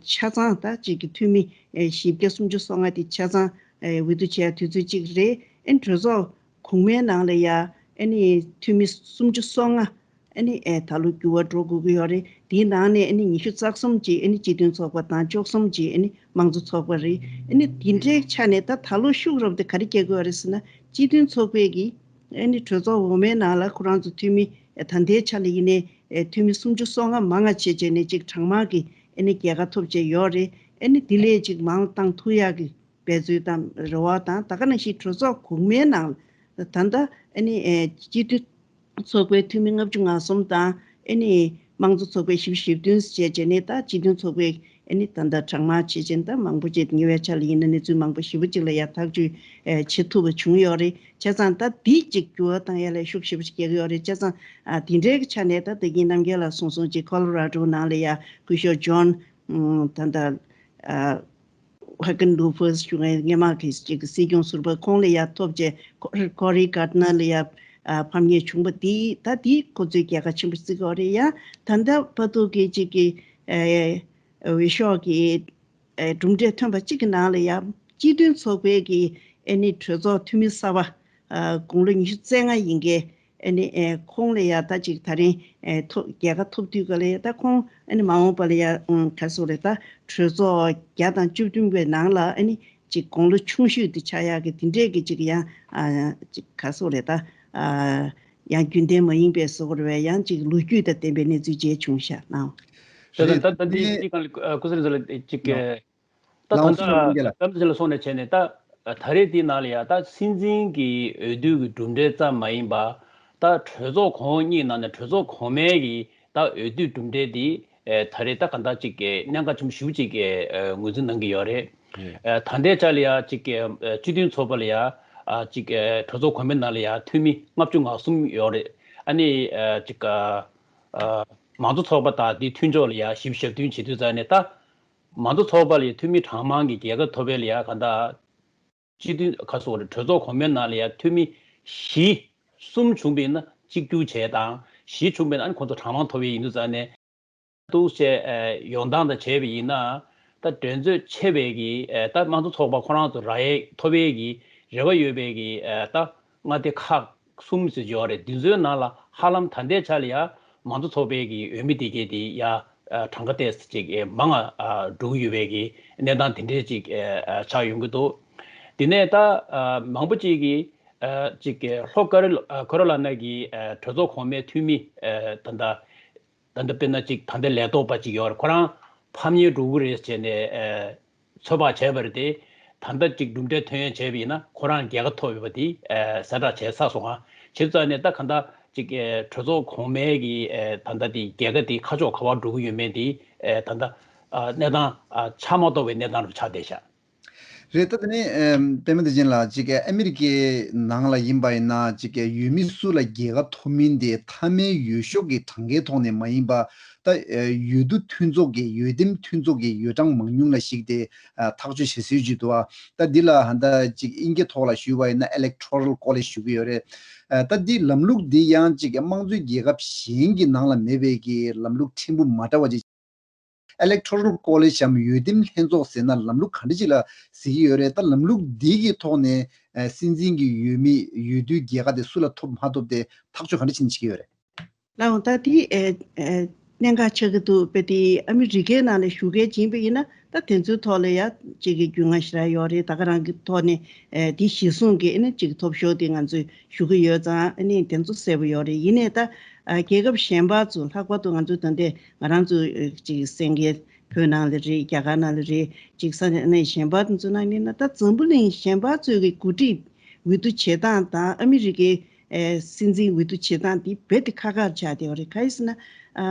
ཆ་ཚང་ད་ཅིག་གི་འཐུས་མི་བཞི་བརྒྱ་སུམ་ཅུ་སོ་ལྔ་དེ་ཆ་ཚང་འོས་བསྡུ་བྱས་དུས་ཚོད་གཅིག་རེད། ཨ་ནི་གྲོས་ཚོགས་གོང་མའི་ནང་ལ་ཡ་ཨ་ནི་འཐུས་མི་སུམ་ཅུ་སོ་ལྔ་ཨ་ནི་ཨེ་ད་ལོ་འགྱུར་བ་འགྲོ་དགོས་ཀྱི་ཡོད་རེད། དེའི་ནང་ནས་ཨ་ནི་ཉི་ཤུ་རྩ་གསུམ་ཅིག་ཨ་ནི་སྤྱི་མཐུན་ཚོགས་པ་དང་བཅུ་གསུམ་ཅིག་ཨ་ནི་དམངས་གཙོ་ཚོགས་པ་རེད། ཨ་ནི་དེ་འདྲའི་ཆ་ནས་ད་ད་ལོ་ཤུགས་རབ་དེ་ག་རེ་རྒྱག་གི་ཡོད་རེད་ཟེར་ན། སྤྱི་མཐུན་ཚོགས་པས་ཀྱི་ཨ་ནི་གྲོས་ཚོགས་འོག་མའི་ནང་ལ་ཁོ་རང་ཚོ་འཐུས་མི་ད་ལྟའི་ཆ་ལ་ཡིན་ནའི་འཐུས་མི་སུམ་ཅུ་སོ་ལྔ་མང་ང་བྱས་བྱས་ནས་ཅིག་གྲངས་མང་གི་ཨ་ནི་རྒྱལ་ཁ་ཐོབ་བྱས་ཡོད་རེད། ཨ་ནི་དེ་ལས་ཅིག་མང་བཏང་ཐུབ་ཡག་གི་འབད་རྩོལ་དང་རེ་བ་དང་། ད་ག་ནང་བཞིན་གྲོས་ཚོགས་གོང་མའི་ནང་ད་ལྟ་ཨ་ནི་ཨེ་སྤྱི་འཐུས་ཚོགས་པའི་འཐུས་མི་ལྔ་བཅུ་ང་གསུམ་དང་ཨ་ནི་དམངས་གཙོ་ཚོགས་པའི་བཞི་བཅུ་ཞེ་བདུན་བྱས་བྱས་ནས། ད་སྤྱི་མཐུན་ཚོགས་པའི་ཨ་ནི་ད་ལྟ་གྲངས་མང་བྱས་བྱས་ད་མང་པོ་བྱས་ཉེ་བའི་ཆར་ལ་ཡིན་ན་གནས་ཚུལ་མང་པོ་ཞེ་པོ་ཅིག་ལ་ཡ་ཐག་གཅོད་ཨེ་བྱེད་ཐུབ་པ་བྱུང་ཡོད་རེད། བྱས་ཙང་ད་འདི་ཅིག་འགྱུར་བ་བཏང་ཡ་ལ་ཤུགས་ཞེ་པོ་ཅིག་རྒྱག་གི་ཡོད་རེད། བྱས་ཙང་ཨ་དེ་འདྲའི་གི་ཆ་ནས་ད་ད་གིན་རྣམ་རྒྱལ་ལགས་གསུངས་སོང་ཅིག་ཁོ་ལོ་ར་ཌོ་ནང་ལ་ཡ་སྐུ་ཞབས་ཇོན་ད་ལྟ་ཨ། ཧ་ཀིན་ལུ་ཕོས་ཞུ་མཁན་སྔོན་མ་གི་ཅིག་སྲིད་སྐྱོང་ཟུར་པ་ཁོང་ལ་ཡ་ཐོབ་རྗེས་ཀོ་རི་ཀར་ཌི་ནལ་ལ་ཡ་ཕམ་ཉེས་བྱུང་བ་དེ་ད་དེ་ཁོ་ཚོས་རྒྱལ་ཁ་ཆེན་པོ་བརྩི་གི་ཡོད་རེད། ཡ་ད་ལྟ་བར་དུ་གི་ཅིག་གི་འོས་ཤོག་གི་གྲུབ་འབྲས་ཐོན་པ་གཅིག་གི་ནང་ལ་ཡ་སྤྱི་མཐུན་ཚོགས་པའི་གི་ཨ་ནི་གྲོས་ཚོགས་འཐུས་མི་གསར་པ་དགུང་ལོ་ཉི་ཤུ་རྩ་ལྔ་ཡིན་མཁན། ཨ་ནི་ཨེ་ཁོང་ལ་ཡ་ད་ཅིག་ད་རིང་ཨེ་ཐོབ་རྒྱལ་ཁ་ཐོབ་དུས་ག་ལ་ཡ་ད་ཁོང་ཨ་ནི་མ་འོངས་པ་ལ་ཡ་ཨུམ་ག་སོགས་རེད། ད་གྲོས་ཚོགས་བརྒྱ་དང་བཅུ་བདུན་པའི་ནང་ལ་ཨ་ནི་ཅིག་དགུང་ལོ་ཆུང་ཤོས་དེ་ཆགས་ཡག་གི་དེ་འདྲས་ཀྱི་ཅིག་ཡང་ཨ་ཅིག་ག་སོགས་རེད། ད་ཨ་ཡང་རྒྱུན་ལྡན་མ་ཡིན་པའི་སོགས་རེད་བས། ཡང་ཅིག་ལོ་རྒྱུས་དང་ལྡན་པའི་གནས་ཚུལ་མཇལ་བྱུང་ཤག་ནའོ། རེད། ད་ད་འདི་འདི་གང་ལ་སྐུ་ཚེ་རིང་ལགས་ཅིག་གི་ད་ལགས་ད་སོ་ལྟ་ལགས་སྐུ་ཚེ་རིང་ལགས་སོང་ནས་བྱས་ནས་ད་ད་རེས་དེའི་ནང་ལ་ཡ་ད་སྲིད་འཛིན་གྱི་འོས་བསྡུ་གི་གྲུབ་འབྲས་ཙམ་མ་ཡིན་པ། ད་གྲོས་ཚོགས་གོང་འོག་གཉིས་ནང་ནས་གྲོས་ཚོགས་གོང་མའི་གི་ད་འོས་བསྡུ་གྲུབ་འབྲས་དེ་ད་རེས་ད་ག་འདྲ་ཅིག་གི་གནད་འགག་ཆེན་པོ་ཞེ་པོ་ཅིག་གི་ངོས་འཛིན་གནང་གི་ཡོད་རེད། ད་ལྟའི་ཆ་ལ་ཡ་ཅིག་གི་སྤྱི་མཐུན་ཚོགས་པ་ལ་ཡ་ཅིག་གི་གྲོས་ཚོགས་གོང་མའི་ནང་ལ་ཡ་འཐུས་མི་ལྔ་བཅུ་ང་གསུམ་ཡོད་རེད། ཨ་ནི་ཅིག་ག་མང་གཙོ་ཚོགས་པ་དང་དེའི་མཐུན་ཕྱོགས་ལ་ཡ་བཞི་བཅུ་ཞེ་བདུན་བྱེད་དུས་ཙང་ནས་ད། མང་གཙོ་ཚོགས་པ་ལ་འཐུས་མི་གྲངས་མང་གི་རྒྱལ་ཁ་ཐོབ་པའི་ལ་ཡ་ག་འདྲ། སྤྱི་འཐུས་ཁ་སོགས་རེད། གྲོས་ཚོགས་གོང་མའི་ནང་ལ་ཡ་འཐུས་མི་བཞི་གསུམ་བྱུང་བས་ན་གཅིག་གྱུར་བྱས་དང་བཞི་བྱུང་བས་ན་ཨ་ནི་ཁོང་ཚོ་གྲངས་མང་ཐོབ་པའི་ཡིན་དུས་ཙང་ནས་འདུག་བྱས་ཡོང་སྟངས་དང་བྱས་པ་ཡིན་ན་ད་འགྲན་རྩོད་ཆེ་བའི་གི་ད་མང་གཙོ་ཚོགས་པ་ཁོ་རང་ཚོ་རག་ཡས་ཐོབ་པའི་གི་རེ་བ་ཡོད་པའི་གི་ད་མངའ་སྡེ་ཁག་གསུམ་ཙམ་ཡོད་རེད། འདི་ཚོའི་ནང་ལ་ཧ་ལམ་ད་ལྟའི་ཆ་ལ་ཡ་མང་གཙོ་ཚོགས་པའི་གི་འོས་མི་དེ་གས་དེ་ཡ་གྲངས་ཀ་ཏོག་ཙམ་ཅིག་མང་ང་འགྲོ་གི་ཡོད་པའི་གི་གནས་སྟངས་དེ་འདྲས་ཅིག་ཆགས་ཡོང་གི་འདུག་དེ་ནས་ད་མང་པོ་ཅིག་གིས་ཅིག་ལྷོ་ཀ་རོ་ལ་ཀ་རོ་ལ་ན་གི་གྲོས་ཚོགས་གོང་མའི་འཐུས་མི་ད་ལྟ་ད་ལྟ་དཔེར་ན་ཅིག་ད་ལྟ་ལས་ཐོག་པ་ཅིག་ཡོད་རེད། ཁོ་རང་ཕམ་ཉེས་འགྲོ་གི་རེད་ཟེར་ནས་ཚོད་དཔག་བྱས་པ་རེད་དེ། ད་ལྟ་ཅིག་གྲུབ་འབྲས་ཐོན་ཡས་བྱས་པ་ཡིན་ན་ཁོ་རང་རྒྱལ་ཁ་ཐོབ་ཡོད་པ་དེ་གསལ་བསྒྲགས་བྱས་ཚར་སོང་ང་། བྱས་ཙང་ནས་ད་ག་འདྲ་ཅིག་གྲོས་ཚོགས་གོང་མའི་གི་ད་ལྟ་དེ་རྒྱལ་ཁ་དེ་ཁ་ཕྱོགས་ག་པར་འགྲོ་གི་ཡོད་མེད་དེ་ད་ལྟ་གནས་སྟངས་ཆ་མ་རྟོགས་པའི་གནས་སྟངས་རུ་ཆགས་བསྡད་ཤག་རེད། ད་དེ་ནས་ཨེམ་པད་མ་བདེ་ཆེན་ལགས་ཅིག་ཨ་མི་རི་ཀའི་ནང་ལ་ཡིན་པ་ཡིན་ན་ཅིག་འོས་མི་སུ་ལ་རྒྱལ་ཁ་ཐོབ་མིན་དེ་མཐའ་མའི་འོས་ཤོག་གི་གྲངས་ཀའི་ཐོག་ནས་མ་ཡིན་པ། ད་འོས་བསྡུ་མཐུན་ཚོགས་ཀྱི་འོས་འདེམས་མཐུན་ཚོགས་ཀྱི་འོས་གྲངས་མང་ཉུང་ལ་གཞིགས་ཏེ་ཐག་གཅོད་བྱེད་སྲོལ་ཅིག་འདུག་ད་འདི་ལ་ཧ་ད་ཅིག་དབྱིན་སྐད་ཐོག་ལ་ཞུས་པ་ཡིན་ན་Electoral College ཞུ་གི་ཡོད་རེད། ད་འདི་ལམ་ལུགས་འདི་ཡང་ཅིག་དམངས་གཙོའི་རྒྱལ་ཁབ་གཞན་གྱི་ནང་ལ་མེད་པའི་གི་ལམ་ལུགས་ཕྲན་བུ་མ་འདྲ་བ་ཅིག Electoral College འམ་འོས་འདེམས་ལྷན་ཚོགས་ཟེར་ན་ལམ་ལུགས་ག་འདྲ་ཅིག་ལ་ཟེར་གྱི་ཡོད་རེད། ད་ལམ་ལུགས་འདི་གི་ཐོག་ནས་ཨ་སྲིད་འཛིན་གྱི་འོས་མི་འོས་བསྡུའི་རྒྱལ་ཁ་དེ་སུ་ལ་ཐོབ་མ་ཐོབ་དེ་ཐག་གཅོད་ག་འདྲ་བྱས་ནས་བྱེད་ཀྱི་ཡོད་རེད། ལགས་འོང་། ད་དེ་ཨ་ཨ་གནད་འགག་ཆགས་ཀྱི་འདུག་དཔེ་དེ་ཨ་མི་རི་ཀའི་ནང་ལ་བཞུགས་མཁན་ཡིན་པ་ཡིན་ན་ད་དེ་ཚོའི་ཐོག་ལ་ཡ་གཅིག་གི་རྒྱུས་མངའ་ཞེ་དྲག་ཡོད་རེད། ད་ག་རང་གི་ཐོག་ནས་ཨ་དེ་གཞིར་བཟུང་གི་ཨ་ནི་གཅིག་ཐོབ་ཤོག་དེ་ང་ཚོས་ཞུ་གི་ཡོད་ཙང་ཨ་ནི་དེ་ཚོ་གསལ་པོ་ཡོད་རེད། ཡིན་ནའི་ད་ཨ་རྒྱལ་ཁབ་གཞན་པ་ཚོ་ལྷག་པར་དུ་ང་ཚོ་ད་ལྟའི་ང་རང་ཚོ་ཨ་གཅིག་གསན་མཁན་བོད་ནང་ལ་རེད། རྒྱ་གར་ནང་ལ་རེད། གཅིག་ས་གནས་གཞན་པ་དེ་ཚོ་ནང་ཡིན་ན་ད་འཛམ་བུ་གླིང་གཞན་པ་ཚོའི་གི་འགོ་ཁྲིད་འོས་བསྡུ་བྱེད་སྟངས་དང་ཨ་མི་རི་ཀའི་ཨ་སྲིད་འཛིན་འོས་བསྡུ་བྱེད་སྟངས་དེ་རྦད་དེ་ཁག་ཁག་ཆགས་བསྡད་ཡོད་རེད། གང་ཡིན་ཟེར་ན་ཨ་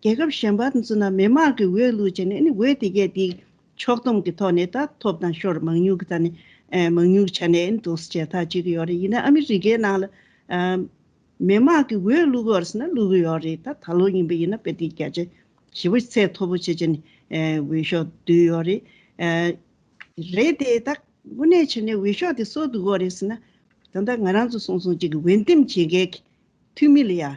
རྒྱལ་ཁབ་གཞན་པ་དེ་ཚོ་ནང་མི་མང་གི་འོས་བླུགས་བྱས་ནས་ཨ་ནི་འོས་དེ་གས་དེ་ཕྱོགས་བསྡོམས་ཀྱི་ཐོག་ནས་ད་ཐོབ་དང་ཤོར་མང་ཉུང་གི་ཐོག་ནས་ཨ་མང་ཉུང་གི་ཆ་ནས་ཨ་ནི་འདུག་སེ་བྱས་ཐག་གཅོད་ཀྱི་ཡོད་རེད། ཡིན་ན་ཨ་མི་རི་ཀའི་ནང་ལ་ཨ་ མི་མང་གི་འོས་བླུག་གི་ཡོད་རེད་ཟེར་ན་བླུག་གི་ཡོད་རེད། ད་ད་ལོ་ཡིན་པ་ཡིན་ན་དཔེ་དེ་བརྒྱ་ཆ་ཞེ་པོ་ཚད་མཐོ་པོ་བྱས་བྱས་ནས་ཨེ་འོས་ཤོག་བསྡུས་ཡོད་རེད། ཨེ་རེད་དེ་ད་དངོས་གནས་བྱས་ནས་འོས་ཤོག་དེ་སུར་བསྡུ་གི་ཡོད་རེད་ཟེར་ན། ད་ལྟ་ང་རང་ཚོ་སོང་སོང་ཅིག་གི་འོས་འདེམས་བྱེད་མཁན་གྱི་འཐུས་མི་ལ་ཡ་ཨ་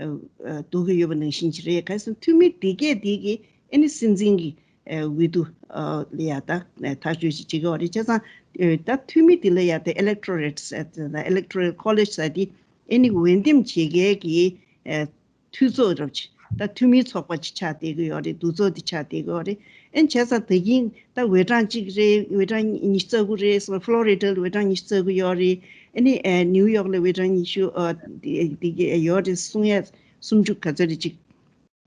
ཨ་འདུག་གི་ཡོད་པ་ནང་བཞིན་ཅིག་རེད། གལ་སྲིད་འཐུས་མི་དེ་གས་དེ་གི་ཨ་ནི་སྲིད་འཛིན་གྱི་ཨ་འོས་བསྡུ་ཨ་ལ་ཡ་ད་ཐག་གཅོད་ཅིག་བྱེད་ཀྱི་ཡོད་རེད། བྱས་ཙང་ཨ་ད་འཐུས་མི་དེ་ལ་ཡ་ད་electorate ཟེར་ད་electoral college ཟེར་དེ་ཨ་ནི་འོས་འདེམས་བྱེད་མཁན་གྱི་ཨ་འཐུས་ཚོགས་རབ་ཅིག་ད་འཐུས་མིའི་ཚོགས་པ་ཅིག་ཆགས་བསྡད་ཀྱི་ཡོད་རེད། འདུ་ཚོགས་དེ་ཆགས་བསྡད་ཀྱི་ཡོད་རེད། ཨ་ནི་བྱས་ཙང་ད་གིན་ད་འོས་གྲངས་གཅིག་རེད། འོས་གྲངས་ཉི་ཤུ་རྩ་དགུ་རེད། ཕློ་རི་ཌ་ལ་འོས་གྲངས་ཉི་ཤུ་རྩ་དགུ་ཡོད་རེད། ཨ་ནི་ཨ་ནིའུ་ཡོག་ལ་འོས་གྲངས་ཉི་ཤུ་ཨ་དེ་དེ་གི་ཡོད་རེད། གསུང་ཡ་སུམ་ཅུ་ག་ཚོད་རེད་ཅིག་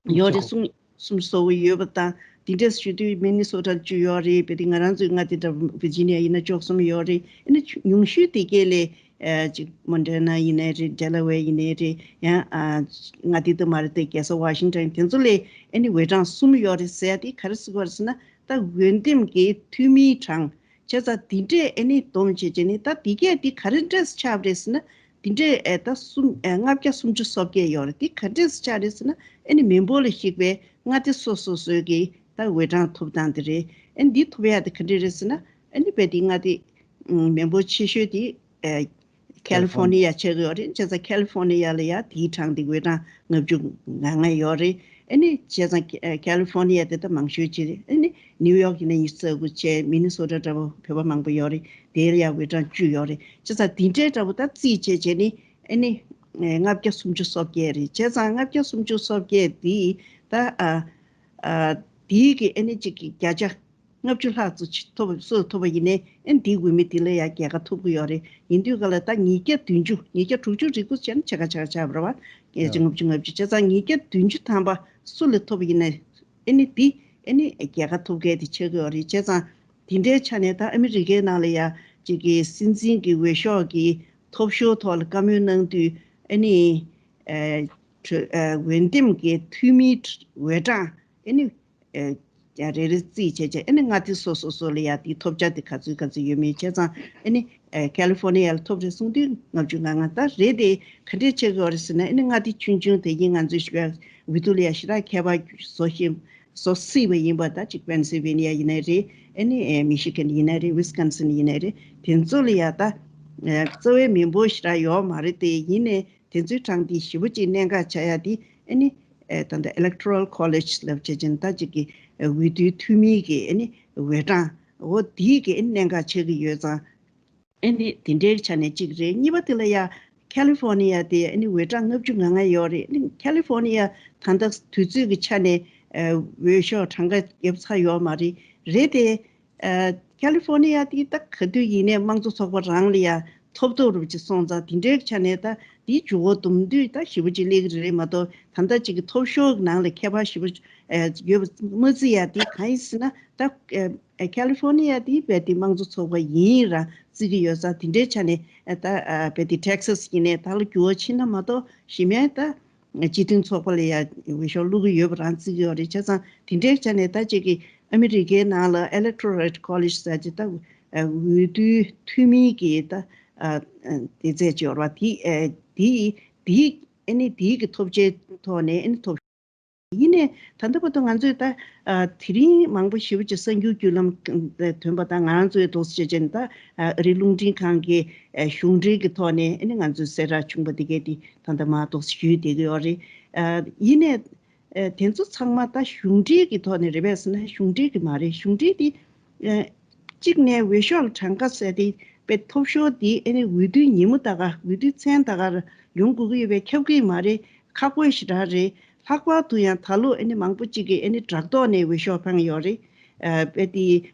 ཡོད་རེད། གསུང་སུམ་ཅུ་སོ་དགུ་ཡོད་པ་དང་། དེ་འདྲས་ཞུ་དུས་མི་ནི་སོ་ཊ་བཅུ་ཡོད་རེད། དཔེ་དེ་ང་རང་ཚོའི་མངའ་སྡེ་འདྲ་བོ་ཝི་ཇི་ནི་ཡ་ཡིན་ན་བཅུ་གསུམ་ཡོད་རེད། ཨ་ནི་ཉུང་ཤོས་དེ་གས་ལས་ཨ་ཅིག་མོན་ཊ་ན་ཡིན་ནའི་རེད། ཌེ་ལ་ཝེར་ཡིན་ནའི་རེད། ཡང་ཨ་མངའ་སྡེ་དུ་མ་རེད་དེ་རྒྱལ་ས་ཝ་ཤིང་ཊོན་དེ་ཚོ་ལས་ཨ་ནི་འོས་གྲངས་གསུམ་ཡོད་རེད་ཟེར་ཡ་དེ་ག་རེ་ཟེར་དགོས་རེད་ཟེར་ན། ད་འོས་འདེམས་ཀྱི་འཐུས་མིའི་གྲངས། བྱས་ཙང་འདི་འདྲས་ཨ་ནི་བསྡོམས་བྱས་བྱས་ནས་ད་འདི་གས་འདི་ག་རེ་འདྲས་ཆགས་པ་རེད་ཟེར་ན། འདི་འདྲས་ཨ་ད་གསུམ་ཨ་ལྔ་བརྒྱ་སུམ་ཅུ་སོ་བརྒྱད་ཡོད་རེད། འདི་ག་འདྲས་ཆགས་རེད་ཟེར་ན། ཨ་ནི་མི་འབོར་ལ་གཞིགས་པའི་མངའ་སྡེ་སོ་སོ་སོའི་གི་ད་འོས་གྲངས་ཐོབ་སྟངས་དེ་རེད། ཨ་ནི་འདི་ཐོབ་ཡ་དེ་ག་འདྲས་རེད་ཟེར་ན། ཨ་ནི་དཔེ་དེ་མངའ་སྡེ་ཨ་མི་འབོར་ཆེ་ཤོས་དེ་ཨ་ཁ་ལི་ཧྥོ་ནི་ཡ་ཆགས་ཀྱི་ཡོད་རེད། བྱས་ཙང་ཁ་ལི་ཧྥོ་ནི་ཡ་ལ་ཡ་དེའི་གྲངས་དེ་འོས་གྲངས་ལྔ་བཅུ་ང་ལྔ་ཡོད་རེད། ཨ་ནི་བྱས་ཙང་ཁ་ལི་ཧྥོ་ནི་ཡ་དེ་ད་མང་ཤོས་ཅིག་རེད། ཨ་ནི་ནིའུ་ཡོག་ཡིན་ན་ཉི་ཤུ་རྩ་དགུ་བྱས། མི་ནི་སོ་ཊ་འདྲ་བོ་བོད་པ་མང་པོ་ཡོད་རེད། དེ་ལ་ཡ་འོས་གྲངས་བཅུ་ཡོད་རེད། བྱས་ཙང་དེ་འདྲའི་འདྲ་བོ་ད་རྩིས་བྱས་བྱས་ནི་ཨ་ནི་ལྔ་བརྒྱ་སུམ་ཅུ་སོ་བརྒྱད་རེད། བྱས་ཙང་ལྔ་བརྒྱ་སུམ་ཅུ་སོ་བརྒྱད་དེ་ད་ཨ་ཨ་དེའི་གི་ཨ་ནི་གཅིག་གི་བརྒྱ་ཆ་ལྔ་བཅུ་ལྷག་ཙམ་ཅིག་ཐོབ་སུ་ཐོབ་པ་ཡིན་ནའི་ཨ་ནི་དེའི་འོས་མི་དེ་ལ་ཡ་རྒྱལ་ཁ་ཐོབ་ཀྱི་ཡོད་རེད། ཡིན་དུས་ག་ལ་ད་ཉིས་བརྒྱ་བདུན་ཅུ་ཉིས་བརྒྱ་དྲུག་ཅུ་རེ་དགུ་བྱས་ན་ཕྱེད་ཀ་ཕྱེད་ཀ་ཆགས་པ་རེད་བ། ཡ་ལྔ་བཅུ་ལྔ་བཅུ། བྱས་ཙང་ཉིས་བརྒྱ་བདུན་ཅུ་ཐམ་པ་སུ་ལ་ཐོབ་པ་ཡིན་ནའི་ཨ་ནི་དེ་ཨ་ནི་རྒྱལ་ཁ་ཐོབ་མཁན་དེ་ཆགས་ཀྱི་ཡོད་རེད། བྱས་ཙང་དེ་འདྲའི་ཆ་ནས་ད་ཨ་མི་རི་ཀའི་ནང་ལ་ཡ་གཅིག་གི་སྲིད་འཛིན་གྱི་འོས་ཤོག་གི་ཐོབ་ཤོར་ཐོག་ལ་བཀའ་མོལ་གནང་དུས་ཨ་ནི་ཨ་འོས་འདེམས་ཀྱི་འཐུས་མིའི་འོས་གྲངས་ཨ་ནི་ཨེ་རེ་རེ་རྩིས་བྱས་བྱས། ཨ་ནི་མངའ་སྡེ་སོ་སོ་སོ་ལ་ཡ་དེའི་ཐོབ་ཆ་དེ་ག་ཚོད་ག་ཚོད་ཡོད་མེད་བྱས་ཙང་། ཨ་ནི་ཨེ་ཁ་ལི་ཧྥོ་ནི་ཡ་ལ་ཐོབ་རེད་གསུངས་དུས་ལྔ་བཅུ་ང་ལྔ། ད་རེད་དེ་ག་འདྲས་བྱེད་དགོས་རེད་ཟེར་ན། ཨ་ནི་མངའ་སྡེ་ཆུང་ཆུང་དེ་ཡིན་ང་ཚོའི་ཞུ་བའི་འོས་བསྡུ་ལ་ཡ་ཞེ་དྲག་ཁྱད་པར་བཟོ་བཞིན་བཟོ་སྲིད་པ་ཡིན་པ། ད་ཅིག་པེན་སིལ་ཝེ་ནི་ཡ་ཡིན་ནའི་རེད། ཨ་ནི་ཨེ་མི་ཤི་གན་ཡིན་ནའི་རེད། ཝི་སི་ཀོན་སིན་ཡིན་ནའི་རེད། དེ་ཚོ་ལ་ཡ་ད་ཨེ་རྩ་བའི་མི་འབོར་ཞེ་དྲག་ཡོད་མ་རེད་དེ། ཡིན་ནའི་དེ་ཚོའི་གྲངས་དེ་ཞེ་པོ་ཅིག་གནད་འགག་ཆགས་ཡ་དེ་ཨ་ནི་ཨེ་ད་ལྟ་electoral college ལབ་བྱས་ཅན་ད་ཅིག་གི་ཨེ་འོས་བསྡུའི་འཐུས་མིའི་གི་ཨ་ནི་འོས་གྲངས་འོ་དེའི་གི་ཨ་ནི་གནད་འགག་ཆགས་ཀྱི་ཡོད་ཙང་། ཨ་ནི་དེ་འདྲའི་ཆ་ནས་གཅིག་རེད། གཉིས་པ་དེ་ལ་ཡ་ཁ་ལི་ཧྥོ་ནི་ཡ་དེ་ཨ་ནི་འོས་གྲངས་ལྔ་བཅུ་ང་ལྔ་ཡོད་རེད། ཨ་ནི་ཁ་ལི་ཧྥོ་ནི་ཡ་ད་ལྟ་དུས་ཚོད་ཀྱི་ཆ་ནས་ཨེ་འོས་ཤོག་གྲངས་ཀ་བརྒྱབ་ཚར་ཡོད་མ་རེད། རེད་དེ། ཨ་ཁ་ལི་ཧྥོ་ནི་ཡ་དེ་ད་ག་དུས་ཡིན་ནའི་དམངས་གཙོ་ཚོགས་པ་རང་ལ་ཡ་ཐོབ་ཐོབ་རུབ་ཅིག་སོང་ཙང་། དེ་འདྲའི་ཆ་ནས་ད་དེའི་འཇུག་སྒོ་བསྡོམས་དུས་ད་ཞེ་པོ་ཅིག་སླེབས་ཀྱི་རེད་མ་གཏོགས། ད་ལྟ་ཅིག་གི་ཐོབ་ཤོར་གྱི་ནང་ལ་ཁྱད་པར་ཞེ་པོ་ཨ་ཡོད་པ་མ་བརྩི་ཡ་དེ་གང་ཡིན་ཟེར་ན། ད་ཨ་ཁ་ལི་ཧྥོ་ནི་ཡ་དེ་རྦད་དེ་དམངས་གཙོ་ཚོགས་པ་ཡིན་རང་བརྩི་གི་ཡོད་ཙང་། དེ་འདྲའི་ཆ་ནས་ཨ་ད་ཨ་རྦད་དེ་ཊེག་སཱས་ཡིན་ནའི་ད་ལོ་འགྱུར་བ་ཕྱིན་ན་མ་གཏོགས་གཞི་མའི་ད་སྤྱི་མཐུན་ཚོགས་པ་ལ་ཡ་འོས་ཤོག་བླུག་གི་ཡོད་པ་རང་བརྩི་གི་ཡོད་རེད། བྱས་ཙང་དེ་འདྲའི་ཆ་ནས་ད་ཅིག་གི་ཨ་མི་རི་ཀའི་ནང་ལ་electoral college ཟེར་ཅིག་ད་འོས་བསྡུའི་འཐུས་མིའི་གི་ད་ཨ་ཨ་དེ་ཚད་ཅིག་ཡོད་རེད་བ། དེ་ཨ་དེ་དེ་ཨ་ནི་དེའི་གི་ཐོབ་ཆའི་ཐོག་ནས་ཨ་ནི་ཐོབ། ཡིན་ནའི་ད་ལྟ་བར་དུ་ང་ཚོས་ད་ཨ་དེ་རིང་མང་པོ་ཞེ་པོ་ཅིག་གསར་འགྱུར་བརྒྱུད་ལམ་ཐོན་པ་དང་། ང་རང་ཚོའི་འདུག་སེ་བྱས་བྱས་ནས་ད་ཨ་རི་རླུང་འཕྲིན་ཁང་གི་ཨ་གཞུང་འབྲེལ་གྱི་ཐོག་ནས་ཨ་ནི་ང་ཚོས་གསལ་བསྒྲགས་བྱུང་པ་དེ་གས་དེ་ད་ལྟ་མར་འདུག་སེ་ཞུས་བསྡད་ཀྱི་ཡོད་རེད། ཨ་ཡིན་ནའི་ཨ་དེ་ཚོ་ཚང་མ་ད་གཞུང་འབྲེལ་གྱི་ཐོག་ནས་རེད་པས་ཟེར་ན། གཞུང་འབྲེལ་གྱི་མ་རེད། གཞུང་འབྲེལ་དེ་ཨ་གཅིག་ནས་འོས་ཤོག་ལ་གྲངས་ཀ་ཟེར་དེ་དཔེ་ཐོབ་ཤོར་དེ་ཨ་ནི་འོས་བསྡུའི་ཉིན་མོ་ད་ག་འོས་བསྡུའི་མཚན་ད་ག་ཡོང་དགོས་ཀྱི་ཡོད་པས་ཁྱབ་ཀྱི་མ་རེད། ཁག་པོ་ཞེ་དྲག་རེད། ལྷག་པར་དུ་ཡང་ད་ལོ་ཨ་ནི་མང་པོ་གཅིག་གིས་ཨ་ནི་དྲ་ཐོག་ནས་འོས་ཤོག་འཕེན་ཡོད་རེད། ཨ་དཔེ་དེ་